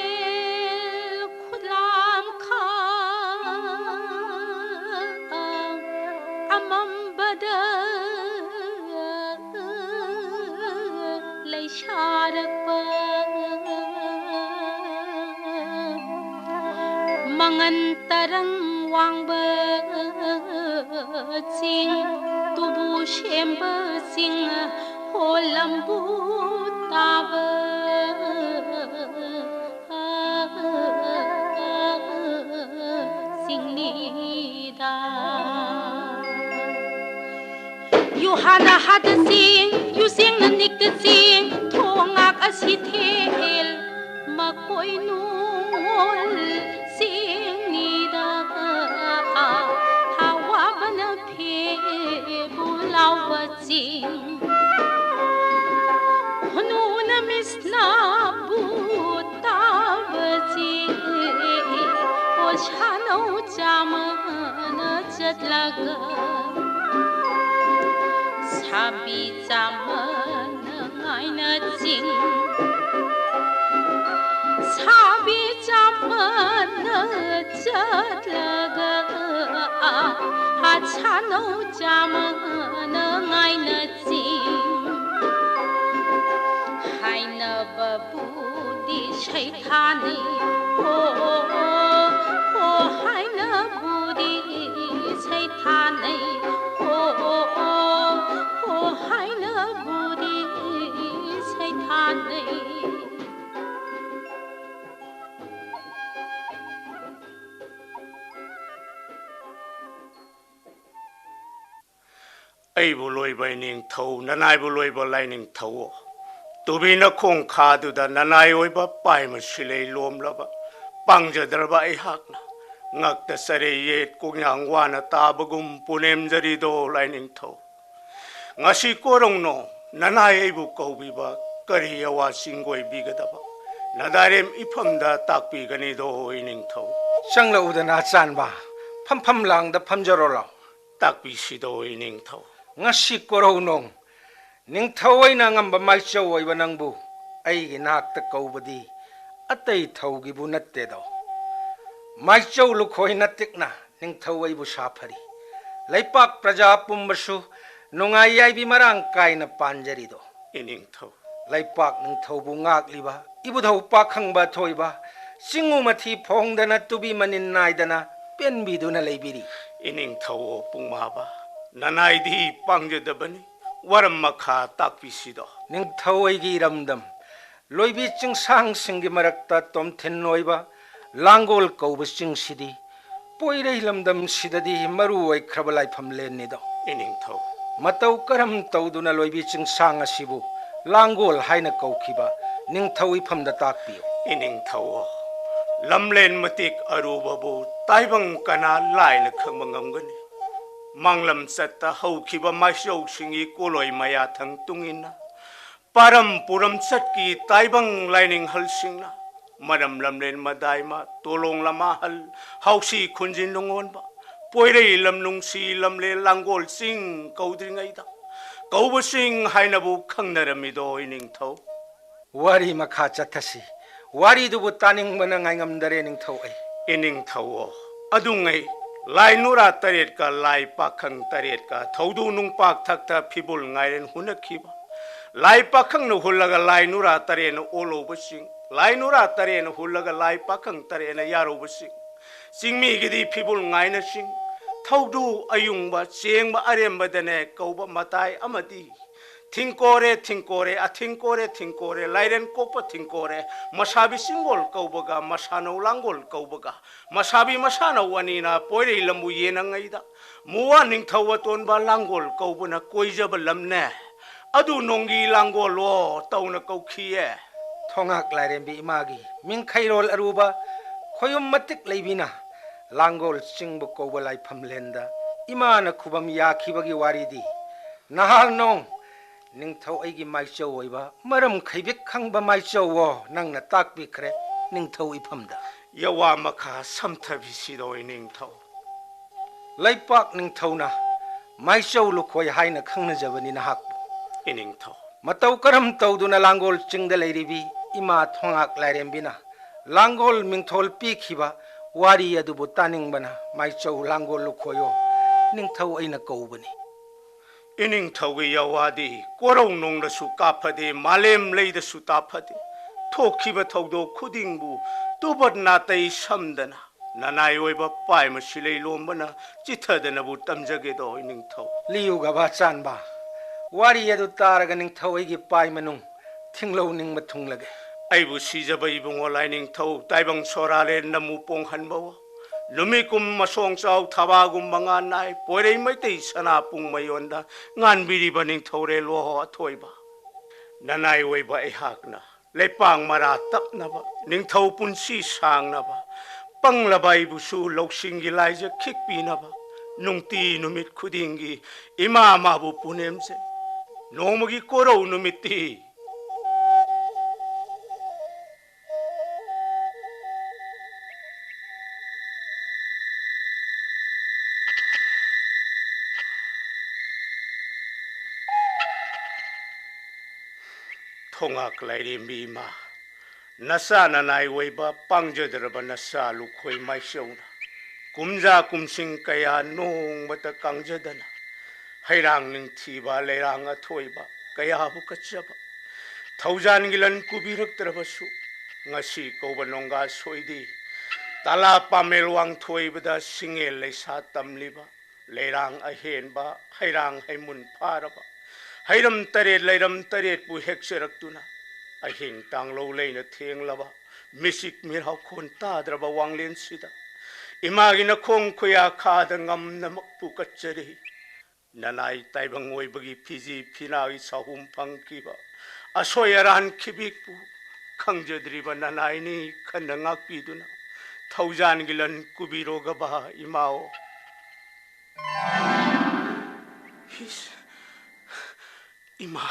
ꯆꯤꯡꯂꯦꯜ ꯈꯨꯠꯂꯥꯝ ꯈꯥ ꯑꯃꯝꯕꯗ ꯂꯩꯁꯥꯔꯛꯄ ꯃꯉꯟ ꯇꯔꯪ ꯋꯥꯡꯕ ꯆꯤꯡ, ꯇꯨꯕꯨ ꯁꯦꯝꯕ ꯆꯤꯡ, ꯍꯣꯜꯂꯝꯕꯨ ꯇꯥꯕ ꯆꯤꯡꯅꯤꯗ꯫ ꯌꯨꯍꯥꯅ ꯍꯥꯗ ꯆꯤꯡ, ꯌꯨꯆꯦꯡꯅ ꯅꯤꯛꯇ ꯆꯤꯡ, ꯊꯣꯡꯉꯥꯛ ꯑꯁꯤ ꯊꯦꯜ ꯃꯈꯣꯏ ꯅꯨꯡꯉꯣꯜ ꯆꯤꯡꯅꯤꯗ꯫ ꯍꯋꯥꯕꯅ ꯐꯦꯕꯨ ꯂꯥꯎꯕ ꯆꯤꯡ, ꯍꯅꯨꯅ ꯃꯤꯁꯅꯥꯕꯨ ꯇꯥꯕ ꯆꯤꯡ, ꯑꯣ ꯁꯥꯅꯧ ꯆꯥꯃꯅ ꯆꯠꯂꯒ ꯁꯥꯕꯤ ꯆꯥꯃꯅ ꯉꯥꯏꯅ ꯆꯤꯡ, ꯁꯥꯕꯤ ꯆꯥꯃꯅ ꯆꯠꯂꯒ ꯍꯥꯠ ꯁꯥꯅꯧ ꯆꯥꯃꯅ ꯉꯥꯏꯅ ꯆꯤꯡ ꯍꯥꯏꯅꯕꯕꯨꯗꯤ ꯁꯩꯊꯥꯅꯩ꯫ ꯍꯣ, ꯍꯣ, ꯍꯣ ꯍꯥꯏꯅꯕꯨꯗꯤ ꯁꯩꯊꯥꯅꯩ꯫ ꯍꯣ, ꯍꯣ, ꯍꯣ, ꯍꯣ ꯍꯥꯏꯅꯕꯨꯗꯤ ꯁꯩꯊꯥꯅꯩ꯫ ꯑꯩꯕꯨ ꯂꯣꯏꯕ ꯏꯅꯤꯡꯊꯧ, ꯅꯅꯥꯏꯕꯨ ꯂꯣꯏꯕ ꯂꯥꯏꯅꯤꯡꯊꯧ, ꯇꯨꯕꯤ ꯅꯈꯣꯡꯈꯥꯗꯨꯗ ꯅꯅꯥꯏ ꯑꯣꯏꯕ ꯄꯥꯏꯃ ꯁꯤꯂꯩ ꯂꯣꯝꯂꯕ ꯄꯥꯡꯖꯗ꯭ꯔꯕ ꯑꯩꯍꯥꯛꯅ ꯉꯛꯇ ꯆꯔꯩ ꯌꯦꯠ ꯀꯣꯡꯌꯥꯡ ꯋꯥꯅ ꯇꯥꯕꯒꯨꯝ ꯄꯨꯅꯦꯝꯖꯔꯤꯗꯣ ꯂꯥꯏꯅꯤꯡꯊꯧ꯫ ꯉꯁꯤ ꯀꯣꯔꯧꯅꯣ ꯅꯅꯥꯏ ꯑꯩꯕꯨ ꯀꯧꯕꯤꯕ ꯀꯔꯤ ꯑꯋꯥ ꯆꯤꯡꯒꯣꯏꯕꯤꯒꯗꯕ ꯅꯗꯥꯏꯔꯦꯝ ꯏꯐꯝꯗ ꯇꯥꯛꯄꯤꯒꯅꯤꯗꯣ ꯏꯅꯤꯡꯊꯧ꯫ ꯆꯪꯂꯛꯎꯗꯅ ꯑꯆꯥꯟꯕ, ꯐꯝꯐꯝ ꯂꯥꯡꯗ ꯐꯝꯖꯔꯣ ꯂꯥꯎ꯫ ꯇꯥꯛꯄꯤꯁꯤꯗꯣ ꯏꯅꯤꯡꯊꯧ꯫ ꯉꯁꯤ ꯀꯣꯔꯧꯅꯣꯡ ꯅꯤꯡꯊꯧ ꯑꯩꯅ ꯑꯉꯝꯕ ꯃꯥꯏꯆꯧ ꯑꯣꯏꯕ ꯅꯪꯕꯨ ꯑꯩꯒꯤ ꯅꯥꯛꯇ ꯀꯧꯕꯗꯤ ꯑꯇꯩ ꯊꯧꯒꯤꯕꯨ ꯅꯠꯇꯦꯗꯣ꯫ ꯃꯥꯏꯆꯧ ꯂꯨꯈꯣꯏ ꯅꯇꯤꯛꯅ ꯅꯤꯡꯊꯧ ꯑꯩꯕꯨ ꯁꯥꯐꯔꯤ꯫ ꯂꯩꯄꯥꯛ ꯄ꯭ꯔꯖꯥ ꯄꯨꯝꯕꯁꯨ ꯅꯨꯡꯉꯥꯏ ꯌꯥꯏꯕꯤ ꯃꯔꯥꯡ ꯀꯥꯏꯅ ꯄꯥꯟꯖꯔꯤꯗꯣ꯫ ꯏꯅꯤꯡꯊꯧ꯫ ꯂꯩꯄꯥꯛ ꯅꯤꯡꯊꯧꯕꯨ ꯉꯥꯛꯂꯤꯕ ꯏꯕꯨꯙꯧ ꯄꯥꯈꯪꯕ ꯑꯊꯣꯏꯕ ꯆꯤꯡꯉꯨ ꯃꯊꯤ ꯐꯣꯡꯗꯅ ꯇꯨꯕꯤ ꯃꯅꯤꯟ ꯅꯥꯏꯗꯅ ꯄꯦꯟꯕꯤꯗꯨꯅ ꯂꯩꯕꯤꯔꯤ꯫ ꯏꯅꯤꯡꯊꯧ ꯄꯨꯡꯃꯥꯕ, ꯅꯅꯥꯏꯗꯤ ꯄꯥꯡꯖꯗꯕꯅꯤ, ꯋꯥꯔꯝ ꯃꯈꯥ ꯇꯥꯛꯄꯤꯁꯤꯗꯣ꯫ ꯅꯤꯡꯊꯧ ꯑꯩꯒꯤ ꯏꯔꯝꯗꯝ ꯂꯣꯏꯕꯤ ꯆꯤꯡꯁꯥꯡꯁꯤꯡꯒꯤ ꯃꯔꯛꯇ ꯇꯣꯝꯊꯤꯟ ꯑꯣꯏꯕ ꯂꯥꯡꯒꯣꯜ ꯀꯧꯕ ꯆꯤꯡꯁꯤꯗꯤ ꯄꯣꯏꯔꯩ ꯂꯝꯗꯝꯁꯤꯗꯗꯤ ꯃꯔꯨ ꯑꯣꯏꯈ꯭ꯔꯕ ꯂꯥꯏꯐꯝ ꯂꯦꯟꯅꯤꯗꯣ꯫ ꯏꯅꯤꯡꯊꯧ꯫ ꯃꯇꯧ ꯀꯔꯝ ꯇꯧꯗꯨꯅ ꯂꯣꯏꯕꯤ ꯆꯤꯡꯁꯥꯡ ꯑꯁꯤꯕꯨ ꯂꯥꯡꯒꯣꯜ ꯍꯥꯏꯅ ꯀꯧꯈꯤꯕ ꯅꯤꯡꯊꯧ ꯏꯐꯝꯗ ꯇꯥꯛꯄꯤꯌꯨ꯫ ꯏꯅꯤꯡꯊꯧ꯫ ꯂꯝꯂꯦꯟ ꯃꯇꯤꯛ ꯑꯔꯨꯕꯕꯨ ꯇꯥꯏꯕꯪ ꯀꯅꯥ ꯂꯥꯏꯅ ꯈꯪꯕ ꯉꯝꯒꯅꯤ? ꯃꯥꯡꯂꯝ ꯆꯠꯇ ꯍꯧꯈꯤꯕ ꯃꯥꯏꯆꯧꯁꯤꯡꯒꯤ ꯀꯣꯂꯣꯏ ꯃꯌꯥꯊꯪ ꯇꯨꯡꯏꯟꯅ ꯄꯥꯔꯝ ꯄꯨꯔꯝ ꯆꯠꯀꯤ ꯇꯥꯏꯕꯪ ꯂꯥꯏꯅꯤꯡꯍꯜꯁꯤꯡꯅ ꯃꯔꯝ ꯂꯝꯂꯦꯟ ꯃꯗꯥꯏꯃ ꯇꯣꯂꯣꯡ ꯂꯃꯥꯍꯜ ꯍꯥꯎꯁꯤ ꯈꯨꯟꯖꯤꯟ ꯅꯨꯡꯉꯣꯟꯕ ꯄꯣꯏꯔꯩ ꯂꯝ ꯅꯨꯡꯁꯤ ꯂꯝꯂꯦꯟ ꯂꯥꯡꯒꯣꯜ ꯆꯤꯡ ꯀꯧꯗ꯭ꯔꯤꯉꯩꯗ ꯀꯧꯕꯁꯤꯡ ꯍꯥꯏꯅꯕꯨ ꯈꯪꯅꯔꯝꯃꯤꯗꯣ ꯏꯅꯤꯡꯊꯧ꯫ ꯋꯥꯔꯤ ꯃꯈꯥ ꯆꯠꯊꯁꯤ꯫ ꯋꯥꯔꯤꯗꯨꯕꯨ ꯇꯥꯅꯤꯡꯕꯅ ꯉꯥꯏꯉꯝꯗꯔꯦ ꯅꯤꯡꯊꯧ ꯑꯩ꯫ ꯏꯅꯤꯡꯊꯧꯑꯣ, ꯑꯗꯨꯉꯩ ꯂꯥꯏ ꯅꯨꯔꯥ ꯇꯔꯦꯠꯀ ꯂꯥꯏ ꯄꯥꯈꯪ ꯇꯔꯦꯠꯀ ꯊꯧꯗꯨ ꯅꯨꯡꯄꯥꯛ ꯊꯛꯇ ꯐꯤꯕꯨꯜ ꯉꯥꯏꯔꯦꯟ ꯍꯨꯅꯈꯤꯕ, ꯂꯥꯏ ꯄꯥꯈꯪꯅ ꯍꯨꯜꯂꯒ ꯂꯥꯏ ꯅꯨꯔꯥ ꯇꯔꯦꯠꯅ ꯑꯣꯜꯍꯧꯕꯁꯤꯡ, ꯂꯥꯏ ꯅꯨꯔꯥ ꯇꯔꯦꯠꯅ ꯍꯨꯜꯂꯒ ꯂꯥꯏ ꯄꯥꯈꯪ ꯇꯔꯦꯠꯅ ꯌꯥꯔꯧꯕꯁꯤꯡ, ꯆꯤꯡꯃꯤꯒꯤꯗꯤ ꯐꯤꯕꯨꯜ ꯉꯥꯏꯅꯁꯤꯡ, ꯊꯧꯗꯨ ꯑꯌꯨꯡꯕ ꯆꯦꯡꯕ ꯑꯔꯦꯝꯕꯗꯅꯦ ꯀꯧꯕ ꯃꯇꯥꯏ ꯑꯃꯗꯤ ꯊꯤꯡꯀꯣꯔꯦ ꯊꯤꯡꯀꯣꯔꯦ, ꯑꯊꯤꯡꯀꯣꯔꯦ ꯊꯤꯡꯀꯣꯔꯦ, ꯂꯥꯏꯔꯦꯟ ꯀꯣꯛꯄ ꯊꯤꯡꯀꯣꯔꯦ, ꯃꯁꯥꯕꯤ ꯆꯤꯡꯒꯣꯜ ꯀꯧꯕꯒ ꯃꯁꯥꯅꯧ ꯂꯥꯡꯒꯣꯜ ꯀꯧꯕꯒ, ꯃꯁꯥꯕꯤ ꯃꯁꯥꯅꯧ ꯑꯅꯤꯅ ꯄꯣꯏꯔꯩ ꯂꯝꯕꯨ ꯌꯦꯟꯅꯉꯩꯗ ꯃꯨꯋꯥ ꯅꯤꯡꯊꯧ ꯑꯇꯣꯟꯕ ꯂꯥꯡꯒꯣꯜ ꯀꯧꯕꯅ ꯀꯣꯏꯖꯕ ꯂꯝꯅꯦ꯫ ꯑꯗꯨ ꯅꯣꯡꯒꯤ ꯂꯥꯡꯒꯣꯜꯂꯣ ꯇꯧꯅ ꯀꯧꯈꯤꯌꯦ꯫ ꯊꯣꯉꯥꯛ ꯂꯥꯏꯔꯦꯝꯕꯤ ꯏꯃꯥꯒꯤ ꯃꯤꯡꯈꯩꯔꯣꯜ ꯑꯔꯨꯕ ꯈꯣꯌꯨꯝ ꯃꯇꯤꯛ ꯂꯩꯕꯤꯅ ꯂꯥꯡꯒꯣꯜ ꯆꯤꯡꯕꯨ ꯀꯧꯕ ꯂꯥꯏꯐꯝꯂꯦꯟꯗ ꯏꯃꯥꯅ ꯈꯨꯕꯝ ꯌꯥꯈꯤꯕꯒꯤ ꯋꯥꯔꯤꯗꯤ ꯅꯍꯥꯜ ꯅꯣꯡ ꯅꯤꯡꯊꯧ ꯑꯩꯒꯤ ꯃꯥꯏꯆꯧ ꯑꯣꯏꯕ ꯃꯔꯝ ꯈꯩꯕꯤꯛ ꯈꯪꯕ ꯃꯥꯏꯆꯧꯋꯣ ꯅꯪꯅ ꯇꯥꯛꯄꯤꯈ꯭ꯔꯦ ꯅꯤꯡꯊꯧ ꯏꯐꯝꯗ꯫ ꯌꯋꯥ ꯃꯈꯥ ꯁꯝꯊꯕꯤꯁꯤꯗꯣꯏ ꯅꯤꯡꯊꯧ꯫ ꯂꯩꯄꯥꯛ ꯅꯤꯡꯊꯧꯅ ꯃꯥꯏꯆꯧ ꯂꯨꯈꯣꯏ ꯍꯥꯏꯅ ꯈꯪꯅꯖꯕꯅꯤ ꯅꯍꯥꯛꯄꯨ꯫ ꯏꯅꯤꯡꯊꯧ꯫ ꯃꯇꯧ ꯀꯔꯝ ꯇꯧꯗꯨꯅ ꯂꯥꯡꯒꯣꯜ ꯆꯤꯡꯗ ꯂꯩꯔꯤꯕꯤ ꯏꯃꯥ ꯊꯣꯉꯥꯛ ꯂꯥꯏꯔꯦꯝꯕꯤꯅ ꯂꯥꯡꯒꯣꯜ ꯃꯤꯡꯊꯣꯜ ꯄꯤꯈꯤꯕ ꯋꯥꯔꯤ ꯑꯗꯨꯕꯨ ꯇꯥꯅꯤꯡꯕꯅ ꯃꯥꯏꯆꯧ ꯂꯥꯡꯒꯣꯜ ꯂꯨꯈꯣꯏꯌꯣ ꯅꯤꯡꯊꯧ ꯑꯩꯅ ꯀꯧꯕꯅꯤ꯫ ꯏꯅꯤꯡꯊꯧꯒꯤ ꯌꯥꯋꯥꯗꯤ ꯀꯣꯔꯧ ꯅꯣꯡꯗꯁꯨ ꯀꯥꯐꯗꯦ, ꯃꯥꯂꯦꯝ ꯂꯩꯗꯁꯨ ꯇꯥꯐꯗꯦ꯫ ꯊꯣꯛꯈꯤꯕ ꯊꯧꯗꯣꯛ ꯈꯨꯗꯤꯡꯕꯨ ꯇꯨꯕꯠ ꯅꯥꯇꯩ ꯁꯝꯗꯅ ꯅꯅꯥꯏ ꯑꯣꯏꯕ ꯄꯥꯏꯃ ꯁꯤꯂꯩ ꯂꯣꯝꯕꯅ ꯆꯤꯊꯗꯅꯕꯨ ꯇꯝꯖꯒꯦꯗꯣ ꯏꯅꯤꯡꯊꯧ꯫ ꯂꯤꯌꯨꯒꯕ ꯆꯥꯟꯕ, ꯋꯥꯔꯤ ꯑꯗꯨ ꯇꯥꯔꯒ ꯅꯤꯡꯊꯧ ꯑꯩꯒꯤ ꯄꯥꯏ ꯃꯅꯨꯡ ꯊꯤꯡꯂꯧ ꯅꯤꯡꯕ ꯊꯨꯡꯂꯒꯦ꯫ ꯑꯩꯕꯨ ꯁꯤꯖꯕ ꯏꯕꯨꯡꯉꯣ ꯂꯥꯏꯅꯤꯡꯊꯧ ꯇꯥꯏꯕꯪ ꯁꯣꯔꯥꯔꯦ ꯅꯃꯨ ꯄꯣꯡꯍꯟꯕꯋꯣ꯫ ꯅꯨꯃꯤꯠꯀꯨꯝ ꯃꯁꯣꯡ ꯆꯥꯎ ꯊꯕꯥꯒꯨꯝ ꯃꯉꯥ ꯅꯥꯏ ꯄꯣꯏꯔꯩ ꯃꯩꯇꯩ ꯁꯅꯥ ꯄꯨꯡ ꯃꯌꯣꯟꯗ ꯉꯥꯟꯕꯤꯔꯤꯕ ꯅꯤꯡꯊꯧꯔꯦꯜ ꯋꯥꯍꯣ ꯑꯊꯣꯏꯕ꯫ ꯅꯅꯥꯏ ꯑꯣꯏꯕ ꯑꯩꯍꯥꯛꯅ ꯂꯩꯄꯥꯛ ꯃꯔꯥ ꯇꯞꯅꯕ, ꯅꯤꯡꯊꯧ ꯄꯨꯟꯁꯤ ꯁꯥꯡꯅꯕ, ꯄꯪꯂꯕ ꯑꯩꯕꯨꯁꯨ ꯂꯧꯁꯤꯡꯒꯤ ꯂꯥꯏꯖ ꯈꯤꯛꯄꯤꯅꯕ ꯅꯨꯡꯇꯤ ꯅꯨꯃꯤꯠ ꯈꯨꯗꯤꯡꯒꯤ ꯏꯃꯥ ꯃꯥꯕꯨ ꯄꯨꯅꯦꯝꯖꯩ꯫ ꯅꯣꯡꯃꯒꯤ ꯀꯣꯔꯧ ꯅꯨꯃꯤꯠꯇꯤ ꯊꯣꯉꯥꯛ ꯂꯥꯏꯔꯦꯝꯕꯤ ꯏꯃꯥ, ꯅꯆꯥ ꯅꯅꯥꯏ ꯑꯣꯏꯕ ꯄꯥꯡꯖꯗ꯭ꯔꯕ ꯅꯆꯥ ꯂꯨꯈꯣꯏ ꯃꯥꯏꯆꯧꯅ ꯀꯨꯝꯖꯥ ꯀꯨꯝꯁꯤꯡ ꯀꯌꯥ ꯅꯣꯡꯃꯇ ꯀꯥꯡꯖꯗꯅ ꯍꯩꯔꯥꯡ ꯅꯤꯡꯊꯤꯕ ꯂꯩꯔꯥꯡ ꯑꯊꯣꯏꯕ ꯀꯌꯥꯕꯨ ꯀꯠꯆꯕ ꯊꯧꯖꯥꯟꯒꯤ ꯂꯟ ꯀꯨꯕꯤꯔꯛꯇ꯭ꯔꯕꯁꯨ, ꯉꯁꯤ ꯀꯧꯕ ꯅꯣꯡꯒꯥ ꯁꯣꯏꯗꯤ ꯇꯥꯂꯥ ꯄꯥꯃꯦꯜ ꯋꯥꯡꯊꯣꯏꯕꯗ ꯁꯤꯡꯉꯦꯜ ꯂꯩꯁꯥ ꯇꯝꯂꯤꯕ ꯂꯩꯔꯥꯡ ꯑꯍꯦꯟꯕ ꯍꯩꯔꯥꯡ ꯍꯩꯃꯨꯟ ꯐꯥꯔꯕ ꯍꯩꯔꯝ ꯇꯔꯦꯠ ꯂꯩꯔꯝ ꯇꯔꯦꯠꯄꯨ ꯍꯦꯛꯆꯔꯛꯇꯨꯅ ꯑꯍꯤꯡ ꯇꯥꯡꯂꯧ ꯂꯩꯅ ꯊꯦꯡꯂꯕ ꯃꯤꯆꯤꯛ ꯃꯤꯔꯥꯎꯈꯣꯟ ꯇꯥꯗ꯭ꯔꯕ ꯋꯥꯡꯂꯦꯟꯁꯤꯗ ꯏꯃꯥꯒꯤ ꯅꯈꯣꯡ ꯈꯨꯌꯥ ꯈꯥꯗ ꯉꯝꯅꯃꯛꯄꯨ ꯀꯠꯆꯔꯤ꯫ ꯅꯅꯥꯏ ꯇꯥꯏꯕꯪ ꯑꯣꯏꯕꯒꯤ ꯐꯤꯖꯤ ꯐꯤꯅꯥꯒꯤ ꯁꯥꯍꯨꯝ ꯐꯪꯈꯤꯕ ꯑꯁꯣꯏ ꯑꯔꯥꯟ ꯈꯤꯕꯤꯛꯄꯨ ꯈꯪꯖꯗ꯭ꯔꯤꯕ ꯅꯅꯥꯏꯅꯤ ꯈꯟꯅ ꯉꯥꯛꯄꯤꯗꯨꯅ ꯊꯧꯖꯥꯟꯒꯤ ꯂꯟ ꯀꯨꯕꯤꯔꯣꯒꯕ ꯏꯃꯥꯑꯣ꯫ ꯏꯁ, ꯏꯃꯥ,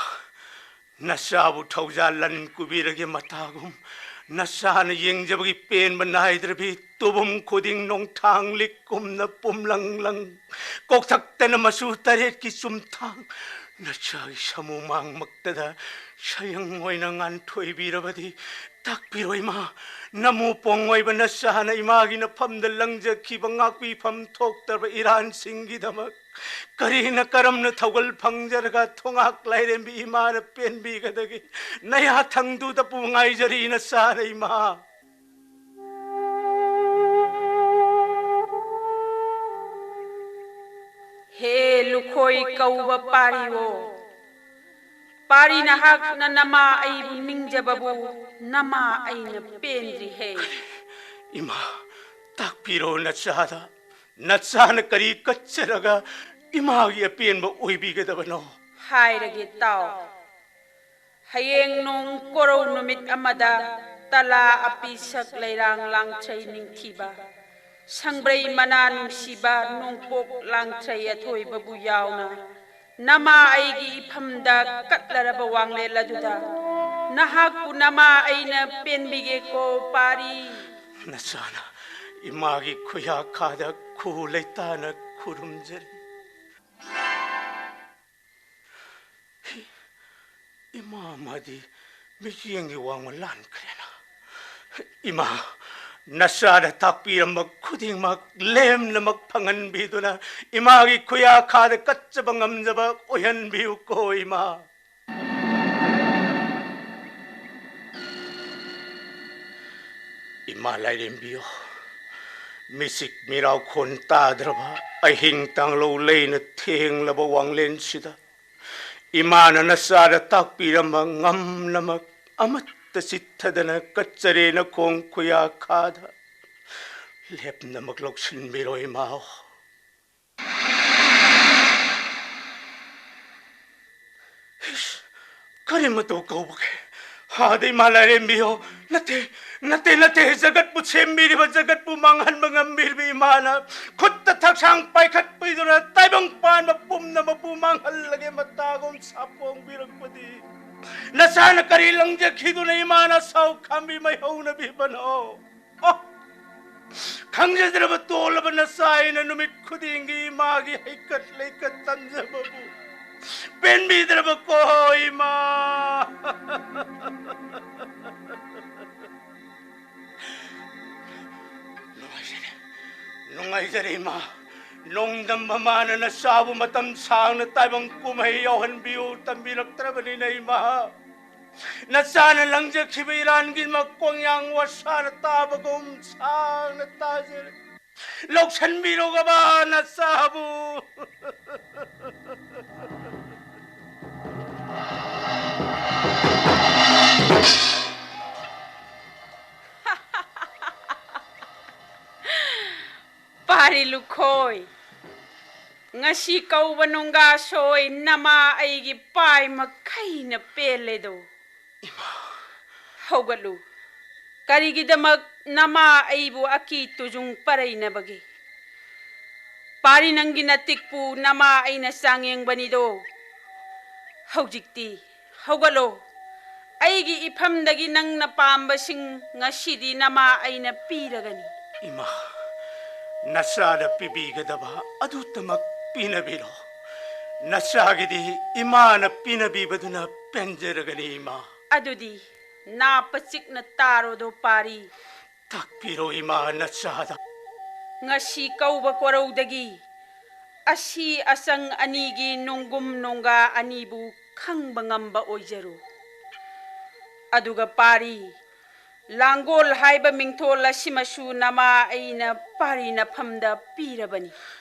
ꯅꯆꯥꯕꯨ ꯊꯧꯖꯥꯜ ꯂꯟ ꯀꯨꯕꯤꯔꯒꯦ ꯃꯇꯥꯒꯨꯝ ꯅꯆꯥꯅ ꯌꯦꯡꯖꯕꯒꯤ ꯄꯦꯟꯕ ꯅꯥꯏꯗ꯭ꯔꯕꯤ ꯇꯨꯕꯨꯝ ꯈꯨꯗꯤꯡ ꯅꯣꯡꯊꯥꯡ ꯂꯤꯛꯀꯨꯝꯅ ꯄꯨꯝꯂꯪ ꯂꯪ, ꯀꯣꯛꯊꯛꯇꯅ ꯃꯆꯨ ꯇꯔꯦꯠꯀꯤ ꯆꯨꯝꯊꯥꯡ꯫ ꯅꯆꯥꯒꯤ ꯁꯥꯃꯨ ꯃꯥꯡꯃꯛꯇꯗ ꯁꯌꯪ ꯑꯣꯏꯅ ꯉꯥꯟꯊꯣꯏꯕꯤꯔꯕꯗꯤ ꯇꯥꯛꯄꯤꯔꯣ ꯏꯃꯥ꯫ ꯅꯃꯨ ꯄꯣꯡ ꯑꯣꯏꯕ ꯅꯆꯥꯅ ꯏꯃꯥꯒꯤ ꯅꯐꯝꯗ ꯂꯪꯖꯈꯤꯕ ꯉꯥꯛꯄꯤꯐꯝ ꯊꯣꯛꯇ꯭ꯔꯕ ꯏꯔꯥꯟꯁꯤꯡꯒꯤꯗꯃꯛ ꯀꯔꯤꯅ ꯀꯔꯝꯅ ꯊꯧꯒꯜ ꯐꯪꯖꯔꯒ ꯊꯣꯉꯥꯛ ꯂꯥꯏꯔꯦꯝꯕꯤ ꯏꯃꯥꯅ ꯄꯦꯟꯕꯤꯒꯗꯒꯦ? ꯅꯌꯥ ꯊꯪꯗꯨꯗꯕꯨ ꯉꯥꯏꯖꯔꯤ ꯅꯆꯥꯅ ꯏꯃꯥ꯫ ꯍꯦ ꯂꯨꯈꯣꯏ ꯀꯧꯕ ꯄꯥꯔꯤꯋꯣ, ꯄꯥꯔꯤ ꯅꯍꯥꯛꯅ ꯅꯃꯥ ꯑꯩꯕꯨ ꯅꯤꯡꯖꯕꯕꯨ ꯅꯃꯥ ꯑꯩꯅ ꯄꯦꯟꯗ꯭ꯔꯤꯍꯦ꯫ ꯏꯃꯥ, ꯇꯥꯛꯄꯤꯔꯣ ꯅꯆꯥꯗ꯫ ꯅꯆꯥꯅ ꯀꯔꯤ ꯀꯠꯆꯔꯒ ꯏꯃꯥꯒꯤ ꯑꯄꯦꯟꯕ ꯑꯣꯏꯕꯤꯒꯗꯕꯅꯣ? ꯍꯥꯏꯔꯒꯦ ꯇꯥꯎ꯫ ꯍꯌꯦꯡ ꯅꯣꯡ ꯀꯣꯔꯧ ꯅꯨꯃꯤꯠ ꯑꯃꯗ ꯇꯂꯥ ꯑꯄꯤ ꯁꯛ ꯂꯩꯔꯥꯡ ꯂꯥꯡꯊ꯭ꯔꯩ ꯅꯤꯡꯊꯤꯕ, ꯁꯪꯕ꯭ꯔꯩ ꯃꯅꯥ ꯅꯨꯡꯁꯤꯕ ꯅꯣꯡꯄꯣꯛ ꯂꯥꯡꯊ꯭ꯔꯩ ꯑꯊꯣꯏꯕꯕꯨ ꯌꯥꯎꯅ ꯅꯃꯥ ꯑꯩꯒꯤ ꯏꯐꯝꯗ ꯀꯠꯂꯔꯕ ꯋꯥꯡꯂꯦꯟ ꯑꯗꯨꯗ ꯅꯍꯥꯛꯄꯨ ꯅꯃꯥ ꯑꯩꯅ ꯄꯦꯟꯕꯤꯒꯦꯀꯣ ꯄꯥꯔꯤ꯫ ꯅꯆꯥꯅ ꯏꯃꯥꯒꯤ ꯈꯨꯌꯥꯈꯥꯗ ꯈꯨ ꯂꯩꯇꯥꯅ ꯈꯨꯔꯨꯝꯖꯔꯤ꯫ ꯏꯃꯥ ꯃꯥꯗꯤ ꯃꯤꯠꯌꯦꯡꯒꯤ ꯋꯥꯡꯃ ꯂꯥꯟꯈ꯭ꯔꯦꯅ꯫ ꯏꯃꯥ, ꯅꯆꯥꯅ ꯇꯥꯛꯄꯤꯔꯝꯕ ꯈꯨꯗꯤꯡꯃꯛ ꯂꯦꯝꯅꯃꯛ ꯐꯪꯍꯟꯕꯤꯗꯨꯅ ꯏꯃꯥꯒꯤ ꯈꯨꯌꯥꯈꯥꯗ ꯀꯠꯆꯕ ꯉꯝꯖꯕ ꯑꯣꯏꯍꯟꯕꯤꯌꯨꯀꯣ ꯏꯃꯥ꯫ ꯏꯃꯥ ꯂꯥꯏꯔꯦꯝꯕꯤꯌꯣ, ꯃꯤꯆꯤꯛ ꯃꯤꯔꯥꯎꯈꯣꯟ ꯇꯥꯗ꯭ꯔꯕ ꯑꯍꯤꯡ ꯇꯥꯡꯂꯧ ꯂꯩꯅ ꯊꯦꯡꯂꯕ ꯋꯥꯡꯂꯦꯟꯁꯤꯗ ꯏꯃꯥꯅ ꯅꯆꯥꯗ ꯇꯥꯛꯄꯤꯔꯝꯕ ꯉꯝꯅꯃꯛ ꯑꯃꯠꯇ ꯆꯤꯠꯊꯗꯅ ꯀꯠꯆꯔꯦ ꯅꯈꯣꯡ ꯈꯨꯌꯥꯈꯥꯗ꯫ ꯂꯦꯞꯅꯃꯛ ꯂꯧꯁꯤꯟꯕꯤꯔꯣ ꯏꯃꯥ꯫ ꯏꯁ, ꯀꯔꯤ ꯃꯇꯧ ꯀꯧꯕꯒꯦ? ꯍꯥꯗ ꯏꯃꯥ ꯂꯥꯏꯔꯦꯝꯕꯤꯌꯣ꯫ ꯅꯠꯇꯦ, ꯅꯠꯇꯦ, ꯅꯠꯇꯦ, ꯖꯒꯠꯄꯨ ꯁꯦꯝꯕꯤꯔꯤꯕ, ꯖꯒꯠꯄꯨ ꯃꯥꯡꯍꯟꯕ ꯉꯝꯕꯤꯔꯤꯕ ꯏꯃꯥꯅ ꯈꯨꯠꯇ ꯊꯛꯁꯥꯡ ꯄꯥꯏꯈꯠꯄꯤꯗꯨꯅ ꯇꯥꯏꯕꯪ ꯄꯥꯟꯕ ꯄꯨꯝꯅꯃꯛꯄꯨ ꯃꯥꯡꯍꯜꯂꯒꯦ ꯃꯇꯥꯒꯨꯝ ꯁꯥꯐꯣꯡꯕꯤꯔꯛꯄꯗꯤ꯫ ꯅꯆꯥꯅ ꯀꯔꯤ ꯂꯪꯖꯈꯤꯗꯨꯅ ꯏꯃꯥꯅ ꯁꯥꯎ ꯈꯥꯝꯕꯤ ꯃꯥꯏꯍꯧꯅꯕꯤꯕꯅꯣ? ꯑꯣ, ꯈꯪꯖꯗ꯭ꯔꯕ ꯇꯣꯜꯂꯕ ꯅꯆꯥ ꯑꯩꯅ ꯅꯨꯃꯤꯠ ꯈꯨꯗꯤꯡꯒꯤ ꯏꯃꯥꯒꯤ ꯍꯩꯀꯠ ꯂꯩꯀꯠ ꯇꯝꯖꯕꯕꯨ ꯄꯦꯟꯕꯤꯗ꯭ꯔꯕ ꯀꯣ ꯏꯃꯥ? ꯅꯨꯡꯉꯥꯏꯖꯔꯦ, ꯅꯨꯡꯉꯥꯏꯖꯔꯦ ꯏꯃꯥ꯫ ꯅꯣꯡꯗꯝꯕ ꯃꯥꯅ ꯅꯆꯥꯕꯨ ꯃꯇꯝ ꯁꯥꯡꯅ ꯇꯥꯏꯕꯪ ꯀꯨꯝꯍꯩ ꯌꯥꯎꯍꯟꯕꯤꯌꯨ ꯇꯝꯕꯤꯔꯛꯇ꯭ꯔꯕꯅꯤꯅ ꯏꯃꯥ꯫ ꯅꯆꯥꯅ ꯂꯪꯖꯈꯤꯕ ꯏꯔꯥꯟꯒꯤ ꯃꯀꯣꯡꯌꯥꯡ ꯋꯥꯁꯥꯅ ꯇꯥꯕꯒꯨꯝ ꯁꯥꯡꯅ ꯇꯥꯖꯔꯦ꯫ ꯂꯧꯁꯟꯕꯤꯔꯣꯒꯕ ꯅꯆꯥꯕꯨ꯫ ꯄꯥꯔꯤ ꯂꯨꯈꯣꯏ, ꯉꯁꯤ ꯀꯧꯕ ꯅꯨꯡꯒꯥ ꯁꯣꯏ ꯅꯃꯥ ꯑꯩꯒꯤ ꯄꯥꯏ ꯃꯈꯩꯅ ꯄꯦꯜꯂꯦꯗꯣ꯫ ꯍꯧꯒꯠꯂꯨ꯫ ꯀꯔꯤꯒꯤꯗꯃꯛ ꯅꯃꯥ ꯑꯩꯕꯨ ꯑꯀꯤ ꯇꯨꯖꯨꯡ ꯄꯔꯩꯅꯕꯒꯦ? ꯄꯥꯔꯤ ꯅꯪꯒꯤ ꯅꯇꯤꯛꯄꯨ ꯅꯃꯥ ꯑꯩꯅ ꯆꯥꯡꯌꯦꯡꯕꯅꯤꯗꯣ꯫ ꯍꯧꯖꯤꯛꯇꯤ ꯍꯧꯒꯠꯂꯣ꯫ ꯑꯩꯒꯤ ꯏꯐꯝꯗꯒꯤ ꯅꯪꯅ ꯄꯥꯝꯕꯁꯤꯡ ꯉꯁꯤꯗꯤ ꯅꯃꯥ ꯑꯩꯅ ꯄꯤꯔꯒꯅꯤ꯫ ꯏꯃꯥ, ꯅꯆꯥꯗ ꯄꯤꯕꯤꯒꯗꯕ ꯑꯗꯨꯇꯃꯛ ꯄꯤꯅꯕꯤꯔꯣ꯫ ꯅꯆꯥꯒꯤꯗꯤ ꯏꯃꯥꯅ ꯄꯤꯅꯕꯤꯕꯗꯨꯅ ꯄꯦꯟꯖꯔꯒꯅꯤ ꯏꯃꯥ꯫ ꯑꯗꯨꯗꯤ ꯅꯥ ꯄꯆꯤꯛꯅ ꯇꯥꯔꯣꯗꯣ ꯄꯥꯔꯤ꯫ ꯇꯥꯛꯄꯤꯔꯣ ꯏꯃꯥ ꯅꯆꯥꯗ꯫ ꯉꯁꯤ ꯀꯧꯕ ꯀꯣꯔꯧꯗꯒꯤ ꯑꯁꯤ ꯑꯆꯪ ꯑꯅꯤꯒꯤ ꯅꯣꯡꯒꯨꯝ ꯅꯣꯡꯒꯥ ꯑꯅꯤꯕꯨ ꯈꯪꯕ ꯉꯝꯕ ꯑꯣꯏꯖꯔꯨ꯫ ꯑꯗꯨꯒ ꯄꯥꯔꯤ, ꯂꯥꯡꯒꯣꯜ ꯍꯥꯏꯕ ꯃꯤꯡꯊꯣꯜ ꯑꯁꯤꯃꯁꯨ ꯅꯃꯥ ꯑꯩꯅ ꯄꯥꯔꯤ ꯅꯐꯝꯗ ꯄꯤꯔꯕꯅꯤ꯫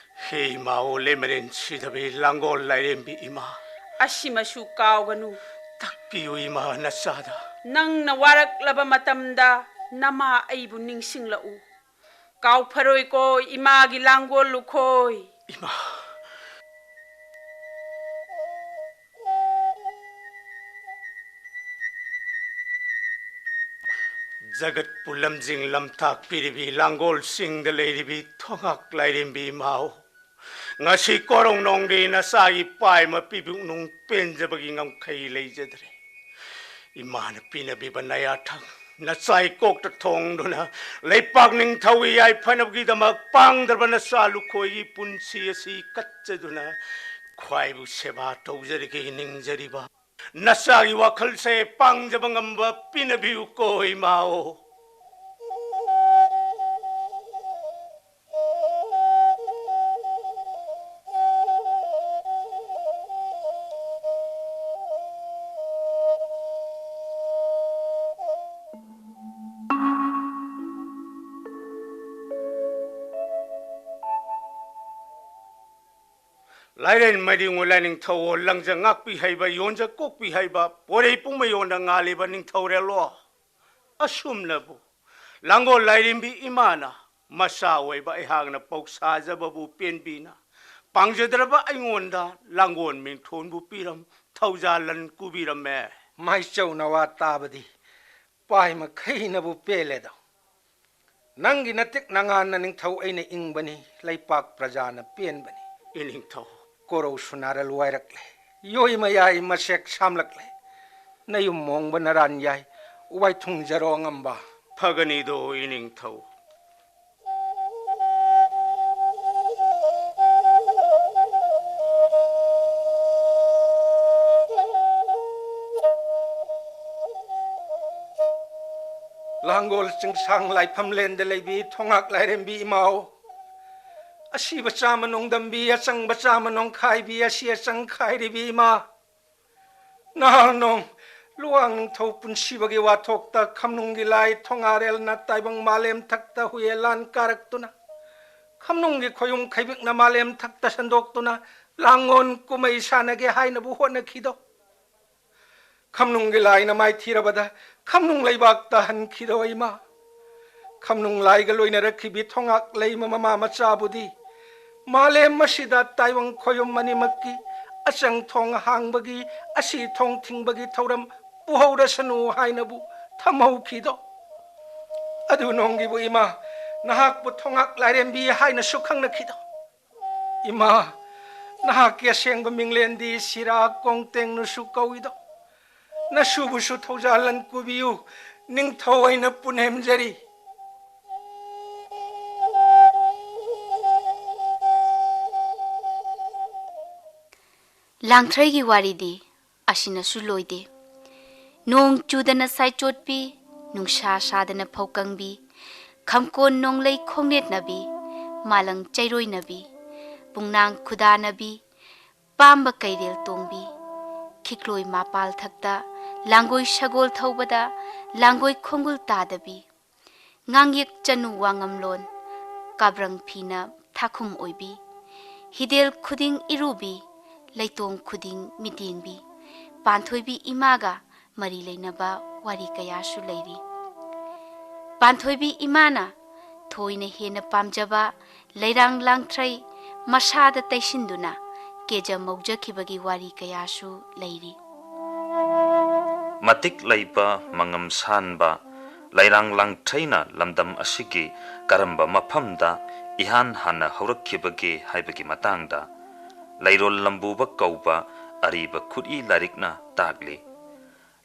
ꯍꯦ ꯏꯃꯥ, ꯑꯣ ꯂꯦꯃꯔꯦꯟ ꯁꯤꯗꯕꯤ ꯂꯥꯡꯒꯣꯜ ꯂꯥꯏꯔꯦꯝꯕꯤ ꯏꯃꯥ꯫ ꯑꯁꯤꯃꯁꯨ ꯀꯥꯎꯒꯅꯨ꯫ ꯇꯥꯛꯄꯤꯌꯨ ꯏꯃꯥ ꯅꯆꯥꯗ꯫ ꯅꯪꯅ ꯋꯥꯔꯛꯂꯕ ꯃꯇꯝꯗ ꯅꯃꯥ ꯑꯩꯕꯨ ꯅꯤꯡꯁꯤꯡꯂꯛꯎ꯫ ꯀꯥꯎꯐꯔꯣꯏꯀꯣ ꯏꯃꯥꯒꯤ ꯂꯥꯡꯒꯣꯜ ꯂꯨꯈꯣꯏ꯫ ꯏꯃꯥ꯫ ꯖꯒꯠꯄꯨ ꯂꯝꯖꯤꯡ ꯂꯝꯇꯥꯛꯄꯤꯔꯤꯕꯤ ꯂꯥꯡꯒꯣꯜ ꯆꯤꯡꯗ ꯂꯩꯔꯤꯕꯤ ꯊꯣꯉꯥꯛ ꯂꯥꯏꯔꯦꯝꯕꯤ ꯏꯃꯥꯍꯣ, ꯉꯁꯤ ꯀꯣꯔꯧꯅꯣꯡꯗꯤ ꯅꯆꯥꯒꯤ ꯄꯥꯏꯃ ꯄꯤꯕꯨꯛꯅꯨꯡ ꯄꯦꯟꯖꯕꯒꯤ ꯉꯝꯈꯩ ꯂꯩꯖꯗ꯭ꯔꯦ꯫ ꯏꯃꯥꯅ ꯄꯤꯅꯕꯤꯕ ꯅꯌꯥꯊꯪ ꯅꯆꯥ ꯏꯀꯣꯛꯇ ꯊꯣꯡꯗꯨꯅ, ꯂꯩꯄꯥꯛ ꯅꯤꯡꯊꯧꯒꯤ ꯌꯥꯏꯐꯅꯕꯒꯤꯗꯃꯛ ꯄꯥꯡꯗ꯭ꯔꯕ ꯅꯆꯥ ꯂꯨꯈꯣꯏꯒꯤ ꯄꯨꯟꯁꯤ ꯑꯁꯤ ꯀꯠꯆꯗꯨꯅ ꯈ꯭ꯋꯥꯏꯕꯨ ꯁꯦꯕꯥ ꯇꯧꯖꯔꯒꯦ ꯅꯤꯡꯖꯔꯤꯕ ꯅꯆꯥꯒꯤ ꯋꯥꯈꯜꯁꯦ ꯄꯥꯡꯖꯕ ꯉꯝꯕ ꯄꯤꯅꯕꯤꯌꯨꯀꯣ ꯏꯃꯥꯑꯣ꯫ ꯂꯥꯏꯔꯦꯟ ꯃꯔꯤꯉꯣ ꯂꯥꯏꯅꯤꯡꯊꯧꯑꯣ, ꯂꯪꯖ ꯉꯥꯛꯄꯤ ꯍꯩꯕ, ꯌꯣꯟꯖ ꯀꯣꯛꯄꯤ ꯍꯩꯕ, ꯄꯣꯔꯩ ꯄꯨꯝꯃꯌꯣꯟꯗ ꯉꯥꯜꯂꯤꯕ ꯅꯤꯡꯊꯧꯔꯦꯜꯂꯣ꯫ ꯑꯁꯨꯝꯅꯕꯨ ꯂꯥꯡꯒꯣꯜ ꯂꯥꯏꯔꯦꯝꯕꯤ ꯏꯃꯥꯅ ꯃꯆꯥ ꯑꯣꯏꯕ ꯑꯩꯍꯥꯛꯅ ꯄꯧꯁꯥꯖꯕꯕꯨ ꯄꯦꯟꯕꯤꯅ, ꯄꯥꯡꯖꯗ꯭ꯔꯕ ꯑꯩꯉꯣꯟꯗ ꯂꯥꯡꯒꯣꯜ ꯃꯤꯡꯊꯣꯟꯕꯨ ꯄꯤꯔꯝ, ꯊꯧꯖꯥꯜꯂꯟ ꯀꯨꯕꯤꯔꯝꯃꯦ꯫ ꯃꯥꯏꯆꯧꯅ ꯋꯥ ꯇꯥꯕꯗꯤ ꯄꯥꯏ ꯃꯈꯩꯅꯕꯨ ꯄꯦꯜꯂꯦꯗꯣ꯫ ꯅꯪꯒꯤ ꯅꯇꯤꯛ ꯅꯉꯥꯟꯅ ꯅꯤꯡꯊꯧ ꯑꯩꯅ ꯏꯪꯕꯅꯤ, ꯂꯩꯄꯥꯛ ꯄ꯭ꯔꯖꯥꯅ ꯄꯦꯟꯕꯅꯤ꯫ ꯏꯅꯤꯡꯊꯧ꯫ ꯀꯣꯔꯧ ꯁꯨꯅꯥꯔ ꯂꯨꯋꯥꯏꯔꯛꯂꯦ, ꯌꯣꯏ ꯃꯌꯥꯏ ꯃꯁꯦꯛ ꯁꯥꯝꯂꯛꯂꯦ, ꯅꯌꯨꯝ ꯃꯣꯡꯕ ꯅꯔꯥꯟ ꯌꯥꯏ, ꯋꯥꯏꯊꯨꯡꯖꯔꯣ ꯉꯝꯕ꯫ ꯐꯒꯅꯤꯗꯣ ꯏꯅꯤꯡꯊꯧ꯫ ꯂꯥꯡꯒꯣꯜ ꯆꯤꯡꯁꯥꯡ ꯂꯥꯏꯐꯝꯂꯦꯟꯗ ꯂꯩꯕꯤ ꯊꯣꯉꯥꯛ ꯂꯥꯏꯔꯦꯝꯕꯤ ꯏꯃꯥꯎ, ꯑꯁꯤꯕ ꯆꯥꯃ ꯅꯣꯡꯗꯝꯕꯤ, ꯑꯆꯪꯕ ꯆꯥꯃ ꯅꯣꯡꯈꯥꯏꯕꯤ, ꯑꯁꯤ ꯑꯆꯪ ꯈꯥꯏꯔꯤꯕꯤ ꯏꯃꯥ, ꯅꯍꯥꯜ ꯅꯣꯡ ꯂꯨꯋꯥꯡ ꯅꯤꯡꯊꯧ ꯄꯨꯟꯁꯤꯕꯒꯤ ꯋꯥꯊꯣꯛꯇ ꯈꯝꯅꯨꯡꯒꯤ ꯂꯥꯏ ꯊꯣꯉꯥꯔꯦꯜꯅ ꯇꯥꯏꯕꯪ ꯃꯥꯂꯦꯝ ꯊꯛꯇ ꯍꯨꯌꯦ ꯂꯥꯟ ꯀꯥꯔꯛꯇꯨꯅ, ꯈꯝꯅꯨꯡꯒꯤ ꯈꯣꯌꯨꯝ ꯈꯩꯕꯤꯛꯅ ꯃꯥꯂꯦꯝ ꯊꯛꯇ ꯁꯟꯗꯣꯛꯇꯨꯅ ꯂꯥꯡꯒꯣꯟ ꯀꯨꯝꯍꯩ ꯁꯥꯟꯅꯒꯦ ꯍꯥꯏꯅꯕꯨ ꯍꯣꯠꯅꯈꯤꯗꯣ꯫ ꯈꯝꯅꯨꯡꯒꯤ ꯂꯥꯏꯅ ꯃꯥꯏꯊꯤꯔꯕꯗ ꯈꯝꯅꯨꯡ ꯂꯩꯕꯥꯛꯇ ꯍꯟꯈꯤꯗꯣ ꯏꯃꯥ꯫ ꯈꯝꯅꯨꯡ ꯂꯥꯏꯒ ꯂꯣꯏꯅꯔꯛꯈꯤꯕꯤ ꯊꯣꯉꯥꯛ ꯂꯩꯃ ꯃꯃꯥ ꯃꯆꯥꯕꯨꯗꯤ ꯃꯥꯂꯦꯝ ꯑꯁꯤꯗ ꯇꯥꯏꯕꯪ ꯈꯣꯌꯨꯝ ꯑꯅꯤꯃꯛꯀꯤ ꯑꯆꯪ ꯊꯣꯡ ꯍꯥꯡꯕꯒꯤ, ꯑꯁꯤ ꯊꯣꯡ ꯊꯤꯡꯕꯒꯤ ꯊꯧꯔꯝ ꯄꯨꯍꯧꯔꯁꯅꯨ ꯍꯥꯏꯅꯕꯨ ꯊꯝꯍꯧꯈꯤꯗꯣ꯫ ꯑꯗꯨ ꯅꯣꯡꯒꯤꯕꯨ ꯏꯃꯥ, ꯅꯍꯥꯛꯄꯨ ꯊꯣꯉꯥꯛ ꯂꯥꯏꯔꯦꯝꯕꯤ ꯍꯥꯏꯅꯁꯨ ꯈꯪꯅꯈꯤꯗꯣ꯫ ꯏꯃꯥ, ꯅꯍꯥꯛꯀꯤ ꯑꯁꯦꯡꯕ ꯃꯤꯡꯂꯦꯟꯗꯤ ꯁꯤꯔꯥ ꯀꯣꯡꯇꯦꯡꯅꯁꯨ ꯀꯧꯏꯗꯣ꯫ ꯅꯁꯨꯕꯨꯁꯨ ꯊꯧꯖꯥꯜ ꯂꯟ ꯀꯨꯕꯤꯌꯨ, ꯅꯤꯡꯊꯧ ꯑꯩꯅ ꯄꯨꯅꯦꯝꯖꯔꯤ꯫ ꯂꯥꯡꯊ꯭ꯔꯩꯒꯤ ꯋꯥꯔꯤꯗꯤ ꯑꯁꯤꯅꯁꯨ ꯂꯣꯏꯗꯦ꯫ ꯅꯣꯡ ꯆꯨꯗꯅ ꯁꯥꯏꯆꯣꯠꯄꯤ, ꯅꯨꯡꯁꯥ ꯁꯥꯗꯅ ꯐꯧ ꯀꯪꯕꯤ, ꯈꯝꯀꯣꯟ ꯅꯣꯡꯂꯩ ꯈꯣꯡꯅꯦꯠꯅꯕꯤ, ꯃꯥꯂꯪ ꯆꯩꯔꯣꯏꯅꯕꯤ, ꯄꯨꯡꯅꯥꯡ ꯈꯨꯗꯥꯅꯕꯤ, ꯄꯥꯝꯕ ꯀꯩꯔꯦꯜ ꯇꯣꯡꯕꯤ, ꯈꯤꯛꯂꯣꯏ ꯃꯄꯥꯜ ꯊꯛꯇ ꯂꯥꯡꯒꯣꯏ ꯁꯒꯣꯜ ꯊꯧꯕꯗ ꯂꯥꯡꯒꯣꯏ ꯈꯣꯡꯒꯨꯜ ꯇꯥꯗꯕꯤ, ꯉꯥꯡꯌꯦꯛ ꯆꯅꯨ ꯋꯥꯉꯝꯂꯣꯟ, ꯀꯥꯕ꯭ꯔꯪ ꯐꯤꯅ ꯊꯥꯈꯨꯝ ꯑꯣꯏꯕꯤ, ꯍꯤꯗꯦꯜ ꯈꯨꯗꯤꯡ ꯏꯔꯨꯕꯤ, ꯂꯩꯇꯣꯡ ꯈꯨꯗꯤꯡ ꯃꯤꯠꯌꯦꯡꯕꯤ, ꯄꯥꯟꯊꯣꯏꯕꯤ ꯏꯃꯥꯒ ꯃꯔꯤ ꯂꯩꯅꯕ ꯋꯥꯔꯤ ꯀꯌꯥꯁꯨ ꯂꯩꯔꯤ꯫ ꯄꯥꯟꯊꯣꯏꯕꯤ ꯏꯃꯥꯅ ꯊꯣꯏꯅ ꯍꯦꯟꯅ ꯄꯥꯝꯖꯕ ꯂꯩꯔꯥꯡ ꯂꯥꯡꯊ꯭ꯔꯩ ꯃꯁꯥꯗ ꯇꯩꯁꯤꯟꯗꯨꯅ ꯀꯦꯖ ꯃꯧꯖꯈꯤꯕꯒꯤ ꯋꯥꯔꯤ ꯀꯌꯥꯁꯨ ꯂꯩꯔꯤ꯫ ꯃꯇꯤꯛ ꯂꯩꯕ, ꯃꯉꯝ ꯁꯥꯟꯕ ꯂꯩꯔꯥꯡ ꯂꯥꯡꯊ꯭ꯔꯩꯅ ꯂꯝꯗꯝ ꯑꯁꯤꯒꯤ ꯀꯔꯝꯕ ꯃꯐꯝꯗ ꯏꯍꯥꯟ ꯍꯥꯟꯅ ꯍꯧꯔꯛꯈꯤꯕꯒꯦ ꯍꯥꯏꯕꯒꯤ ꯃꯇꯥꯡꯗ ꯂꯩꯔꯣꯜ ꯂꯝꯕꯨꯕ ꯀꯧꯕ ꯑꯔꯤꯕ ꯈꯨꯠꯏ ꯂꯥꯏꯔꯤꯛꯅ ꯇꯥꯛꯂꯤ꯫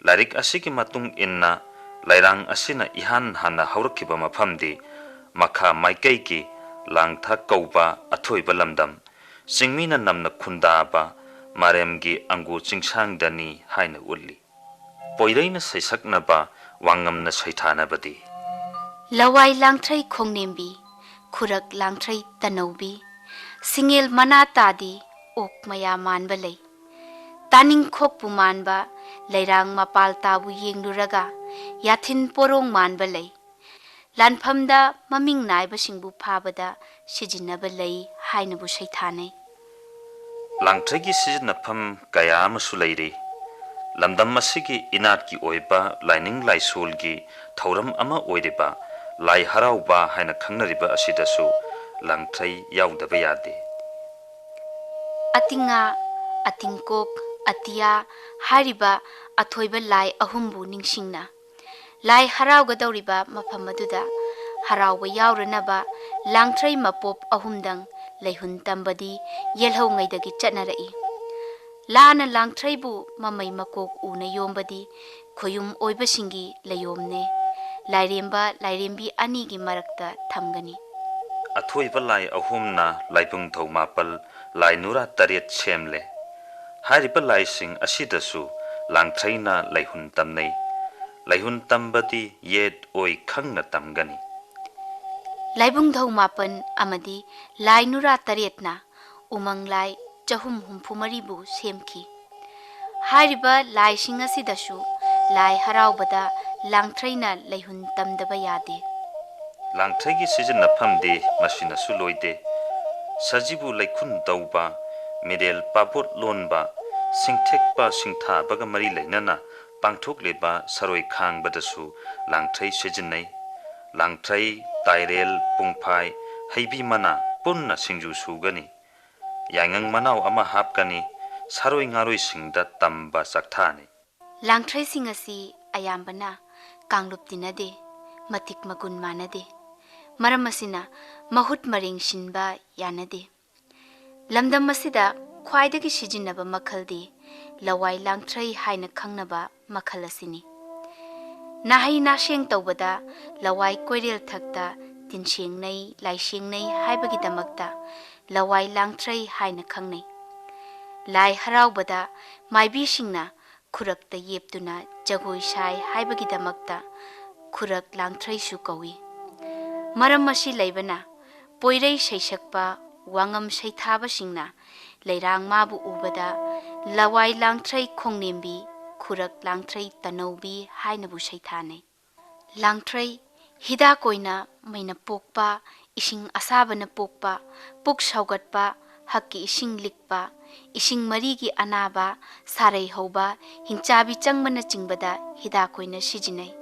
ꯂꯥꯏꯔꯤꯛ ꯑꯁꯤꯒꯤ ꯃꯇꯨꯡ ꯏꯟꯅ, ꯂꯩꯔꯥꯡ ꯑꯁꯤꯅ ꯏꯍꯥꯟ ꯍꯥꯟꯅ ꯍꯧꯔꯛꯈꯤꯕ ꯃꯐꯝꯗꯤ ꯃꯈꯥ ꯃꯥꯏꯀꯩꯒꯤ ꯂꯥꯡꯊꯥ ꯀꯧꯕ ꯑꯊꯣꯏꯕ ꯂꯝꯗꯝ, ꯆꯤꯡꯃꯤꯅ ꯅꯝꯅ ꯈꯨꯟꯗꯥꯕ ꯃꯥꯔꯦꯝꯒꯤ ꯑꯪꯒꯨ ꯆꯤꯡꯁꯥꯡꯗꯅꯤ ꯍꯥꯏꯅ ꯎꯠꯂꯤ꯫ ꯄꯣꯏꯔꯩꯅ ꯁꯩꯁꯛꯅꯕ, ꯋꯥꯉꯝꯅ ꯁꯩꯊꯥꯅꯕꯗꯤ: ꯂꯋꯥꯏ ꯂꯥꯡꯊ꯭ꯔꯩ ꯈꯣꯡꯅꯦꯝꯕꯤ, ꯈꯨꯔꯛ ꯂꯥꯡꯊ꯭ꯔꯩ ꯇꯅꯧꯕꯤ, ꯁꯤꯡꯉꯦꯜ ꯃꯅꯥ ꯇꯥꯗꯤ ꯑꯣꯛ ꯃꯌꯥ ꯃꯥꯟꯕ ꯂꯩ꯫ ꯇꯥꯅꯤꯡꯈꯣꯛꯄꯨ ꯃꯥꯟꯕ ꯂꯩꯔꯥꯡ ꯃꯄꯥꯜ ꯇꯥꯕꯨ ꯌꯦꯡꯂꯨꯔꯒ ꯌꯥꯊꯤꯟ ꯄꯣꯔꯣꯡ ꯃꯥꯟꯕ ꯂꯩ꯫ ꯂꯥꯟꯐꯝꯗ ꯃꯃꯤꯡ ꯅꯥꯏꯕꯁꯤꯡꯕꯨ ꯐꯥꯕꯗ ꯁꯤꯖꯤꯟꯅꯕ ꯂꯩ ꯍꯥꯏꯅꯕꯨ ꯁꯩꯊꯥꯅꯩ꯫ ꯂꯥꯡꯊ꯭ꯔꯩꯒꯤ ꯁꯤꯖꯤꯟꯅꯐꯝ ꯀꯌꯥ ꯑꯃꯁꯨ ꯂꯩꯔꯤ꯫ ꯂꯝꯗꯝ ꯑꯁꯤꯒꯤ ꯏꯅꯥꯠꯀꯤ ꯑꯣꯏꯕ ꯂꯥꯏꯅꯤꯡ ꯂꯥꯏꯁꯣꯜꯒꯤ ꯊꯧꯔꯝ ꯑꯃ ꯑꯣꯏꯔꯤꯕ ꯂꯥꯏ ꯍꯔꯥꯎꯕ ꯍꯥꯏꯅ ꯈꯪꯅꯔꯤꯕ ꯑꯁꯤꯗꯁꯨ ꯂꯥꯡꯊ꯭ꯔꯩ ꯌꯥꯎꯗꯕ ꯌꯥꯗꯦ꯫ ꯑꯇꯤꯉꯥ, ꯑꯇꯤꯡꯀꯣꯛ, ꯑꯇꯤꯌꯥ ꯍꯥꯏꯔꯤꯕ ꯑꯊꯣꯏꯕ ꯂꯥꯏ ꯑꯍꯨꯝꯕꯨ ꯅꯤꯡꯁꯤꯡꯅ ꯂꯥꯏ ꯍꯔꯥꯎꯒꯗꯧꯔꯤꯕ ꯃꯐꯝ ꯑꯗꯨꯗ ꯍꯔꯥꯎꯕ ꯌꯥꯎꯔꯅꯕ ꯂꯥꯡꯊ꯭ꯔꯩ ꯃꯄꯣꯞ ꯑꯍꯨꯝꯗꯪ ꯂꯩꯍꯨꯟ ꯇꯝꯕꯗꯤ ꯌꯦꯜꯍꯧꯉꯩꯗꯒꯤ ꯆꯠꯅꯔꯛꯏ꯫ ꯂꯥꯅ ꯂꯥꯡꯊ꯭ꯔꯩꯕꯨ ꯃꯃꯩ ꯃꯀꯣꯛ ꯎꯅ ꯌꯣꯝꯕꯗꯤ ꯈꯣꯌꯨꯝ ꯑꯣꯏꯕꯁꯤꯡꯒꯤ ꯂꯩꯌꯣꯝꯅꯦ꯫ ꯂꯥꯏꯔꯦꯝꯕ ꯂꯥꯏꯔꯦꯝꯕꯤ ꯑꯅꯤꯒꯤ ꯃꯔꯛꯇ ꯊꯝꯒꯅꯤ꯫ ꯑꯊꯣꯏꯕ ꯂꯥꯏ ꯑꯍꯨꯝꯅ ꯂꯥꯏꯕꯨꯡꯊꯧ ꯃꯥꯄꯜ, ꯂꯥꯏ ꯅꯨꯔꯥ ꯇꯔꯦꯠ ꯁꯦꯝꯂꯦ꯫ ꯍꯥꯏꯔꯤꯕ ꯂꯥꯏꯁꯤꯡ ꯑꯁꯤꯗꯁꯨ ꯂꯥꯡꯊ꯭ꯔꯩꯅ ꯂꯩꯍꯨꯟ ꯇꯝꯅꯩ꯫ ꯂꯩꯍꯨꯟ ꯇꯝꯕꯗꯤ ꯌꯦꯠ ꯑꯣꯏ ꯈꯪꯅ ꯇꯝꯒꯅꯤ꯫ ꯂꯥꯏꯕꯨꯡꯊꯧ ꯃꯥꯄꯟ ꯑꯃꯗꯤ ꯂꯥꯏ ꯅꯨꯔꯥ ꯇꯔꯦꯠꯅ ꯎꯃꯪ ꯂꯥꯏ ꯆꯍꯨꯝ ꯍꯨꯝꯐꯨ ꯃꯔꯤꯕꯨ ꯁꯦꯝꯈꯤ꯫ ꯍꯥꯏꯔꯤꯕ ꯂꯥꯏꯁꯤꯡ ꯑꯁꯤꯗꯁꯨ ꯂꯥꯏ ꯍꯔꯥꯎꯕꯗ ꯂꯥꯡꯊ꯭ꯔꯩꯅ ꯂꯩꯍꯨꯟ ꯇꯝꯗꯕ ꯌꯥꯗꯦ꯫ ꯂꯥꯡꯊ꯭ꯔꯩꯒꯤ ꯁꯤꯖꯤꯟꯅꯐꯝꯗꯤ ꯃꯁꯤꯅꯁꯨ ꯂꯣꯏꯗꯦ꯫ ꯁꯖꯤꯕꯨ ꯂꯩꯈꯨꯟ ꯇꯧꯕ, ꯃꯤꯔꯦꯜ ꯄꯥꯕꯣꯠ ꯂꯣꯟꯕ, ꯁꯤꯡꯊꯦꯛꯄ ꯁꯤꯡꯊꯥꯕꯒ ꯃꯔꯤ ꯂꯩꯅꯅ ꯄꯥꯡꯊꯣꯛꯂꯤꯕ ꯁꯔꯣꯏ ꯈꯥꯡꯕꯗꯁꯨ ꯂꯥꯡꯊ꯭ꯔꯩ ꯁꯤꯖꯤꯟꯅꯩ꯫ ꯂꯥꯡꯊ꯭ꯔꯩ, ꯇꯥꯏꯔꯦꯜ, ꯄꯨꯡꯐꯥꯏ, ꯍꯩꯕꯤ ꯃꯅꯥ ꯄꯨꯟꯅ ꯁꯤꯡꯖꯨ ꯁꯨꯒꯅꯤ꯫ ꯌꯥꯏꯉꯪ ꯃꯅꯥꯎ ꯑꯃ ꯍꯥꯞꯀꯅꯤ꯫ ꯁꯥꯔꯣꯏ ꯉꯥꯔꯣꯏꯁꯤꯡꯗ ꯇꯝꯕ ꯆꯥꯛꯊꯥꯅꯤ꯫ ꯂꯥꯡꯊ꯭ꯔꯩꯁꯤꯡ ꯑꯁꯤ ꯑꯌꯥꯝꯕꯅ ꯀꯥꯡꯂꯨꯞ ꯇꯤꯟꯅꯗꯦ, ꯃꯇꯤꯛ ꯃꯒꯨꯟ ꯃꯥꯟꯅꯗꯦ꯫ ꯃꯔꯝ ꯑꯁꯤꯅ ꯃꯍꯨꯠ ꯃꯔꯦꯡ ꯁꯤꯟꯕ ꯌꯥꯅꯗꯦ꯫ ꯂꯝꯗꯝ ꯑꯁꯤꯗ ꯈ꯭ꯋꯥꯏꯗꯒꯤ ꯁꯤꯖꯤꯟꯅꯕ ꯃꯈꯜꯗꯤ ꯂꯋꯥꯏ ꯂꯥꯡꯊ꯭ꯔꯩ ꯍꯥꯏꯅ ꯈꯪꯅꯕ ꯃꯈꯜ ꯑꯁꯤꯅꯤ꯫ ꯅꯥꯍꯩ ꯅꯥꯁꯦꯡ ꯇꯧꯕꯗ ꯂꯋꯥꯏ ꯀꯣꯏꯔꯦꯜ ꯊꯛꯇ ꯇꯤꯟꯁꯦꯡꯅꯩ, ꯂꯥꯏꯁꯦꯡꯅꯩ ꯍꯥꯏꯕꯒꯤꯗꯃꯛꯇ ꯂꯋꯥꯏ ꯂꯥꯡꯊ꯭ꯔꯩ ꯍꯥꯏꯅ ꯈꯪꯅꯩ꯫ ꯂꯥꯏ ꯍꯔꯥꯎꯕꯗ ꯃꯥꯏꯕꯤꯁꯤꯡꯅ ꯈꯨꯔꯛꯇ ꯌꯦꯞꯇꯨꯅ ꯖꯒꯣꯏ ꯁꯥꯏ ꯍꯥꯏꯕꯒꯤꯗꯃꯛꯇ ꯈꯨꯔꯛ ꯂꯥꯡꯊ꯭ꯔꯩꯁꯨ ꯀꯧꯏ꯫ ꯃꯔꯝ ꯑꯁꯤ ꯂꯩꯕꯅ ꯄꯣꯏꯔꯩ ꯁꯩꯁꯛꯄ, ꯋꯥꯉꯝ ꯁꯩꯊꯥꯕꯁꯤꯡꯅ ꯂꯩꯔꯥꯡ ꯃꯥꯕꯨ ꯎꯕꯗ ꯂꯋꯥꯏ ꯂꯥꯡꯊ꯭ꯔꯩ ꯈꯣꯡꯅꯦꯝꯕꯤ, ꯈꯨꯔꯛ ꯂꯥꯡꯊ꯭ꯔꯩ ꯇꯅꯧꯕꯤ ꯍꯥꯏꯅꯕꯨ ꯁꯩꯊꯥꯅꯩ꯫ ꯂꯥꯡꯊ꯭ꯔꯩ ꯍꯤꯗꯥꯛ ꯑꯣꯏꯅ ꯃꯩꯅ ꯄꯣꯛꯄ, ꯏꯁꯤꯡ ꯑꯁꯥꯕꯅ ꯄꯣꯛꯄ, ꯄꯨꯛ ꯁꯧꯒꯠꯄ, ꯍꯛꯀꯤ ꯏꯁꯤꯡ ꯂꯤꯛꯄ, ꯏꯁꯤꯡ ꯃꯔꯤꯒꯤ ꯑꯅꯥꯕ, ꯁꯥꯔꯩ ꯍꯧꯕ, ꯍꯤꯡꯆꯥꯕꯤ ꯆꯪꯕꯅꯆꯤꯡꯕꯗ ꯍꯤꯗꯥꯛ ꯑꯣꯏꯅ ꯁꯤꯖꯤꯟꯅꯩ꯫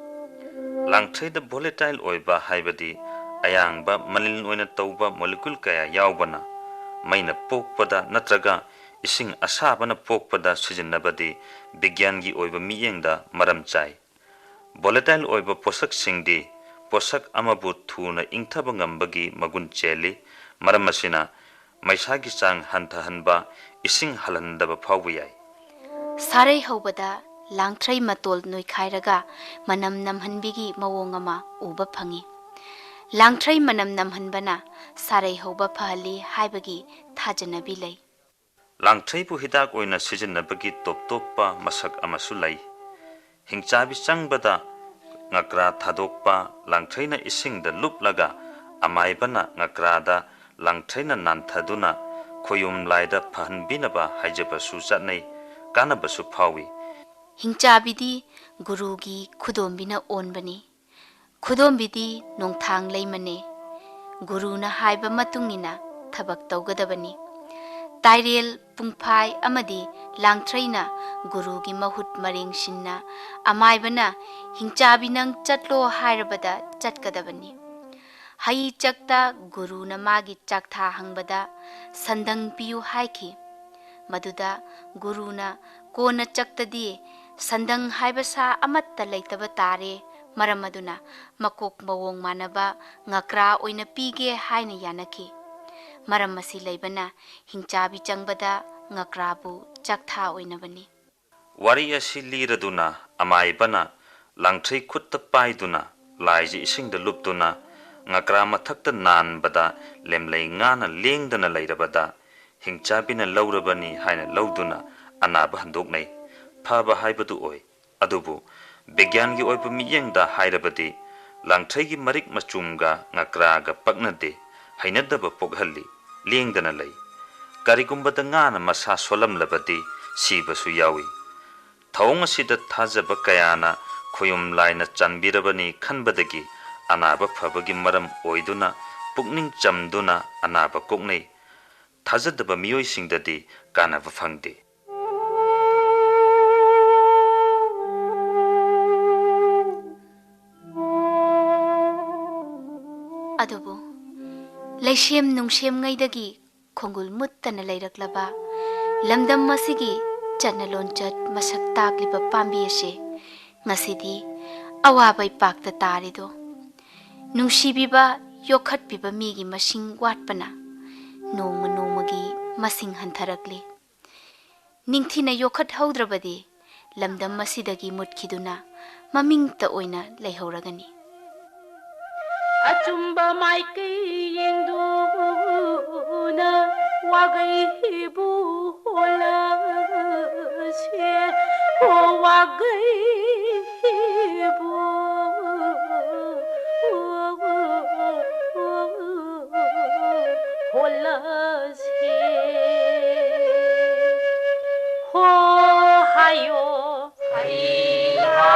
ꯂꯥꯡꯊ꯭ꯔꯩꯗ volatile ꯑꯣꯏꯕ ꯍꯥꯏꯕꯗꯤ ꯑꯌꯥꯡꯕ ꯃꯅꯤꯜ ꯑꯣꯏꯅ ꯇꯧꯕ molecule ꯀꯌꯥ ꯌꯥꯎꯕꯅ ꯃꯩꯅ ꯄꯣꯛꯄꯗ ꯅꯠꯇ꯭ꯔꯒ ꯏꯁꯤꯡ ꯑꯁꯥꯕꯅ ꯄꯣꯛꯄꯗ ꯁꯤꯖꯤꯟꯅꯕꯗꯤ ꯕꯤꯒ꯭ꯌꯥꯟꯒꯤ ꯑꯣꯏꯕ ꯃꯤꯠꯌꯦꯡꯗ ꯃꯔꯝ ꯆꯥꯏ꯫ Volatile ꯑꯣꯏꯕ ꯄꯣꯠꯁꯛꯁꯤꯡꯗꯤ ꯄꯣꯠꯁꯛ ꯑꯃꯕꯨ ꯊꯨꯅ ꯏꯪꯊꯕ ꯉꯝꯕꯒꯤ ꯃꯒꯨꯟ ꯆꯦꯜꯂꯤ꯫ ꯃꯔꯝ ꯑꯁꯤꯅ ꯃꯩꯁꯥꯒꯤ ꯆꯥꯡ ꯍꯟꯊꯍꯟꯕ, ꯏꯁꯤꯡ ꯍꯜꯍꯟꯗꯕ ꯐꯥꯎꯕ ꯌꯥꯏ꯫ ꯁꯥꯔꯩ ꯍꯧꯕꯗ ꯂꯥꯡꯊ꯭ꯔꯩ ꯃꯇꯣꯜ ꯅꯣꯏꯈꯥꯏꯔꯒ ꯃꯅꯝ ꯅꯝꯍꯟꯕꯤꯒꯤ ꯃꯑꯣꯡ ꯑꯃ ꯎꯕ ꯐꯪꯏ꯫ ꯂꯥꯡꯊ꯭ꯔꯩ ꯃꯅꯝ ꯅꯝꯍꯟꯕꯅ ꯁꯥꯔꯩ ꯍꯧꯕ ꯐꯍꯜꯂꯤ ꯍꯥꯏꯕꯒꯤ ꯊꯥꯖꯅꯕꯤ ꯂꯩ꯫ ꯂꯥꯡꯊ꯭ꯔꯩꯕꯨ ꯍꯤꯗꯥꯛ ꯑꯣꯏꯅ ꯁꯤꯖꯤꯟꯅꯕꯒꯤ ꯇꯣꯞ ꯇꯣꯞꯄ ꯃꯁꯛ ꯑꯃꯁꯨ ꯂꯩ꯫ ꯍꯤꯡꯆꯥꯕꯤ ꯆꯪꯕꯗ ꯉꯀ꯭ꯔꯥ ꯊꯥꯗꯣꯛꯄ, ꯂꯥꯡꯊ꯭ꯔꯩꯅ ꯏꯁꯤꯡꯗ ꯂꯨꯞꯂꯒ ꯑꯃꯥꯏꯕꯅ ꯉꯀ꯭ꯔꯥꯗ ꯂꯥꯡꯊ꯭ꯔꯩꯅ ꯅꯥꯟꯊꯗꯨꯅ ꯈꯣꯌꯨꯝ ꯂꯥꯏꯗ ꯐꯍꯟꯕꯤꯅꯕ ꯍꯥꯏꯖꯕꯁꯨ ꯆꯠꯅꯩ, ꯀꯥꯟꯅꯕꯁꯨ ꯐꯥꯎꯏ꯫ ꯍꯤꯡꯆꯥꯕꯤꯗꯤ ꯒꯨꯔꯨꯒꯤ ꯈꯨꯗꯣꯝꯕꯤꯅ ꯑꯣꯟꯕꯅꯤ꯫ ꯈꯨꯗꯣꯝꯕꯤꯗꯤ ꯅꯣꯡꯊꯥꯡ ꯂꯩꯃꯅꯦ꯫ ꯒꯨꯔꯨꯅ ꯍꯥꯏꯕ ꯃꯇꯨꯡ ꯏꯟꯅ ꯊꯕꯛ ꯇꯧꯒꯗꯕꯅꯤ꯫ ꯇꯥꯏꯔꯦꯜ, ꯄꯨꯡꯐꯥꯏ ꯑꯃꯗꯤ ꯂꯥꯡꯊ꯭ꯔꯩꯅ ꯒꯨꯔꯨꯒꯤ ꯃꯍꯨꯠ ꯃꯔꯦꯡ ꯁꯤꯟꯅ ꯑꯃꯥꯏꯕꯅ "ꯍꯤꯡꯆꯥꯕꯤ ꯅꯪ ꯆꯠꯂꯣ" ꯍꯥꯏꯔꯕꯗ ꯆꯠꯀꯗꯕꯅꯤ꯫ ꯍꯩ ꯆꯛꯇ ꯒꯨꯔꯨꯅ ꯃꯥꯒꯤ ꯆꯥꯛꯊꯥ ꯍꯪꯕꯗ "ꯁꯟꯗꯪ ꯄꯤꯌꯨ" ꯍꯥꯏꯈꯤ꯫ ꯃꯗꯨꯗ ꯒꯨꯔꯨꯅ "ꯀꯣꯟꯅ ꯆꯛꯇꯗꯤ ꯁꯟꯗꯪ ꯍꯥꯏꯕ ꯁꯥ ꯑꯃꯠꯇ ꯂꯩꯇꯕ ꯇꯥꯔꯦ, ꯃꯔꯝ ꯑꯗꯨꯅ ꯃꯀꯣꯛ ꯃꯑꯣꯡ ꯃꯥꯟꯅꯕ ꯉꯀ꯭ꯔꯥ ꯑꯣꯏꯅ ꯄꯤꯒꯦ" ꯍꯥꯏꯅ ꯌꯥꯅꯈꯤ꯫ ꯃꯔꯝ ꯑꯁꯤ ꯂꯩꯕꯅ ꯍꯤꯡꯆꯥꯕꯤ ꯆꯪꯕꯗ ꯉꯀ꯭ꯔꯥꯕꯨ ꯆꯥꯛꯊꯥ ꯑꯣꯏꯅꯕꯅꯤ꯫ ꯋꯥꯔꯤ ꯑꯁꯤ ꯂꯤꯔꯗꯨꯅ ꯑꯃꯥꯏꯕꯅ ꯂꯥꯡꯊ꯭ꯔꯩ ꯈꯨꯠꯇ ꯄꯥꯏꯗꯨꯅ ꯂꯥꯏꯁꯤ ꯏꯁꯤꯡꯗ ꯂꯨꯞꯇꯨꯅ ꯉꯀ꯭ꯔꯥ ꯃꯊꯛꯇ ꯅꯥꯟꯕꯗ ꯂꯦꯝꯂꯩ ꯉꯥꯅ ꯂꯦꯡꯗꯅ ꯂꯩꯔꯕꯗ ꯍꯤꯡꯆꯥꯕꯤꯅ ꯂꯧꯔꯕꯅꯤ ꯍꯥꯏꯅ ꯂꯧꯗꯨꯅ ꯑꯅꯥꯕ ꯍꯟꯗꯣꯛꯅꯩ꯫ ꯐꯕ ꯍꯥꯏꯕꯗꯨ ꯑꯣꯏ꯫ ꯑꯗꯨꯕꯨ ꯕꯤꯒ꯭ꯌꯥꯟꯒꯤ ꯑꯣꯏꯕ ꯃꯤꯠꯌꯦꯡꯗ ꯍꯥꯏꯔꯕꯗꯤ ꯂꯥꯡꯊ꯭ꯔꯩꯒꯤ ꯃꯔꯤꯛ ꯃꯆꯨꯝꯒ ꯉꯀ꯭ꯔꯥꯒ ꯄꯛꯅꯗꯦ, ꯍꯩꯅꯗꯕ ꯄꯣꯛꯍꯜꯂꯤ, ꯂꯦꯡꯗꯅ ꯂꯩ꯫ ꯀꯔꯤꯒꯨꯝꯕꯗ ꯉꯥꯅ ꯃꯁꯥ ꯁꯣꯜꯂꯝꯂꯕꯗꯤ ꯁꯤꯕꯁꯨ ꯌꯥꯎꯏ꯫ ꯊꯧꯑꯣꯡ ꯑꯁꯤꯗ ꯊꯥꯖꯕ ꯀꯌꯥꯅ ꯈꯣꯌꯨꯝ ꯂꯥꯏꯅ ꯆꯥꯟꯕꯤꯔꯕꯅꯤ ꯈꯟꯕꯗꯒꯤ ꯑꯅꯥꯕ ꯐꯕꯒꯤ ꯃꯔꯝ ꯑꯣꯏꯗꯨꯅ ꯄꯨꯛꯅꯤꯡ ꯆꯝꯗꯨꯅ ꯑꯅꯥꯕ ꯀꯣꯛꯅꯩ꯫ ꯊꯥꯖꯗꯕ ꯃꯤꯑꯣꯏꯁꯤꯡꯗꯗꯤ ꯀꯥꯟꯅꯕ ꯐꯪꯗꯦ꯫ ꯑꯗꯨꯕꯨ ꯂꯩꯁꯦꯝ ꯅꯨꯡꯁꯦꯝꯉꯩꯗꯒꯤ ꯈꯣꯡꯒꯨꯜ ꯃꯨꯠꯇꯅ ꯂꯩꯔꯛꯂꯕ ꯂꯝꯗꯝ ꯑꯁꯤꯒꯤ ꯆꯠꯅ ꯂꯣꯟꯆꯠ ꯃꯁꯛ ꯇꯥꯛꯂꯤꯕ ꯄꯥꯝꯕꯤ ꯑꯁꯤ ꯉꯁꯤꯗꯤ ꯑꯋꯥꯕ ꯏꯄꯥꯛꯇ ꯇꯥꯔꯤꯗꯣ? ꯅꯨꯡꯁꯤꯕꯤꯕ, ꯌꯣꯛꯈꯠꯄꯤꯕ ꯃꯤꯒꯤ ꯃꯁꯤꯡ ꯋꯥꯠꯄꯅ, ꯅꯣꯡꯃ ꯅꯣꯡꯃꯒꯤ ꯃꯁꯤꯡ ꯍꯟꯊꯔꯛꯂꯤ꯫ ꯅꯤꯡꯊꯤꯅ ꯌꯣꯛꯈꯠꯍꯧꯗ꯭ꯔꯕꯗꯤ ꯂꯝꯗꯝ ꯑꯁꯤꯗꯒꯤ ꯃꯨꯠꯈꯤꯗꯨꯅ ꯃꯃꯤꯡꯇ ꯑꯣꯏꯅ ꯂꯩꯍꯧꯔꯒꯅꯤ꯫ ꯑꯆꯨꯝꯕ ꯃꯥꯏꯀꯩ ꯌꯦꯡꯗꯨꯅ ꯋꯥꯒꯩꯕꯨ ꯍꯣꯜꯂꯁꯦ, ꯍꯣ ꯋꯥꯒꯩꯕꯨ ꯍꯣꯜꯂꯁꯦ꯫ ꯍꯣ ꯍꯥꯏꯌꯣ, ꯍꯩ ꯍꯥ꯫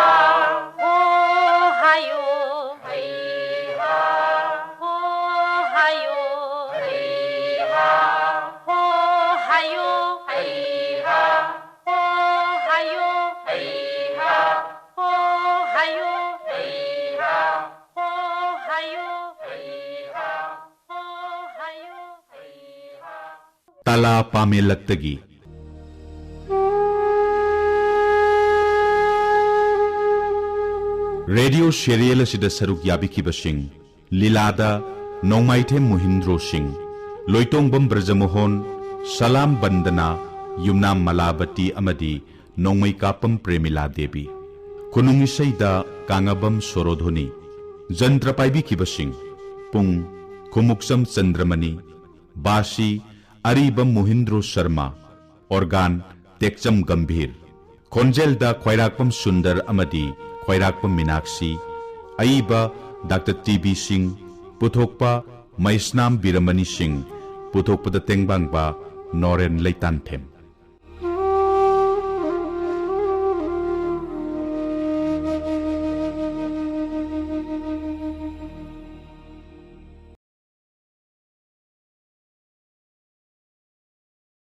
ꯍꯣ ꯍꯥꯏꯌꯣ, ꯍꯩ ꯍꯥ꯫ ꯍꯣ ꯍꯥꯏꯌꯣ, ꯍꯩ ꯍꯥ꯫ ꯍꯣ ꯍꯥꯏꯌꯣ, ꯍꯩ ꯍꯥ꯫ ꯍꯣ ꯍꯥꯏꯌꯣ, ꯍꯩ ꯍꯥ꯫ ꯍꯣ ꯍꯥꯏꯌꯣ, ꯍꯩ ꯍꯥ꯫ ꯍꯣ ꯍꯥꯏꯌꯣ, ꯍꯩ ꯍꯥ꯫ ꯍꯣ ꯍꯥꯏꯌꯣ, ꯍꯩ ꯍꯥ꯫ ꯇꯥꯂꯥ ꯄꯥꯃꯦꯂꯛꯇꯒꯤ꯫ ꯔꯦꯗꯤꯑꯣ ꯁꯦꯔꯤꯌꯦꯜ ꯑꯁꯤꯗ ꯁꯔꯨꯛ ꯌꯥꯕꯤꯈꯤꯕꯁꯤꯡ: ꯂꯤꯂꯥꯗ ꯅꯣꯡꯃꯥꯏꯊꯦꯝ ꯃꯣꯍꯤꯟꯗ꯭ꯔꯣ ꯁꯤꯡ, ꯂꯣꯏꯇꯣꯡꯕꯝ ꯕ꯭ꯔꯖꯃꯣꯍꯣꯟ, ꯁꯂꯥꯝ ꯕꯟꯗꯅꯥ, ꯌꯨꯝꯅꯥꯝ ꯃꯂꯥꯕꯇꯤ ꯑꯃꯗꯤ ꯅꯣꯡꯃꯩ ꯀꯥꯞꯄꯝ ꯄ꯭ꯔꯦꯃꯤꯂꯥ ꯗꯦꯕꯤ꯫ ꯈꯨꯅꯨꯡ ꯏꯁꯩꯗ ꯀꯥꯉꯕꯝ ꯁꯣꯔꯣꯙꯣꯅꯤ꯫ ꯖꯟꯇ꯭ꯔ ꯄꯥꯏꯕꯤꯈꯤꯕꯁꯤꯡ: ꯄꯨꯡ, ꯈꯨꯃꯨꯛꯆꯝ ꯆꯟꯗ꯭ꯔꯃꯅꯤ, ꯕꯥꯁꯤ, ꯑꯔꯤꯕꯝ ꯃꯣꯍꯤꯟꯗ꯭ꯔꯣ ꯁꯔꯃ, ꯑꯣꯔꯒꯥꯟ, ꯇꯦꯛꯆꯝ ꯒꯝꯚꯤꯔ꯫ ꯈꯣꯟꯖꯦꯜꯗ ꯈ꯭ꯋꯥꯏꯔꯥꯛꯄꯝ ꯁꯨꯟꯗꯔ ꯑꯃꯗꯤ ꯈ꯭ꯋꯥꯏꯔꯥꯛꯄꯝ ꯃꯤꯅꯥꯛꯁꯤ, ꯑꯏꯕ ꯗꯥꯛꯇꯔ ꯇꯤ ꯕꯤ ꯁꯤꯡ, ꯄꯨꯊꯣꯛꯄ ꯃꯩꯁꯅꯥꯝ ꯕꯤꯔꯃꯅꯤ ꯁꯤꯡ, ꯄꯨꯊꯣꯛꯄꯗ ꯇꯦꯡꯕꯥꯡꯕ ꯅꯣꯔꯦꯟ ꯂꯩꯇꯥꯟꯊꯦꯝ꯫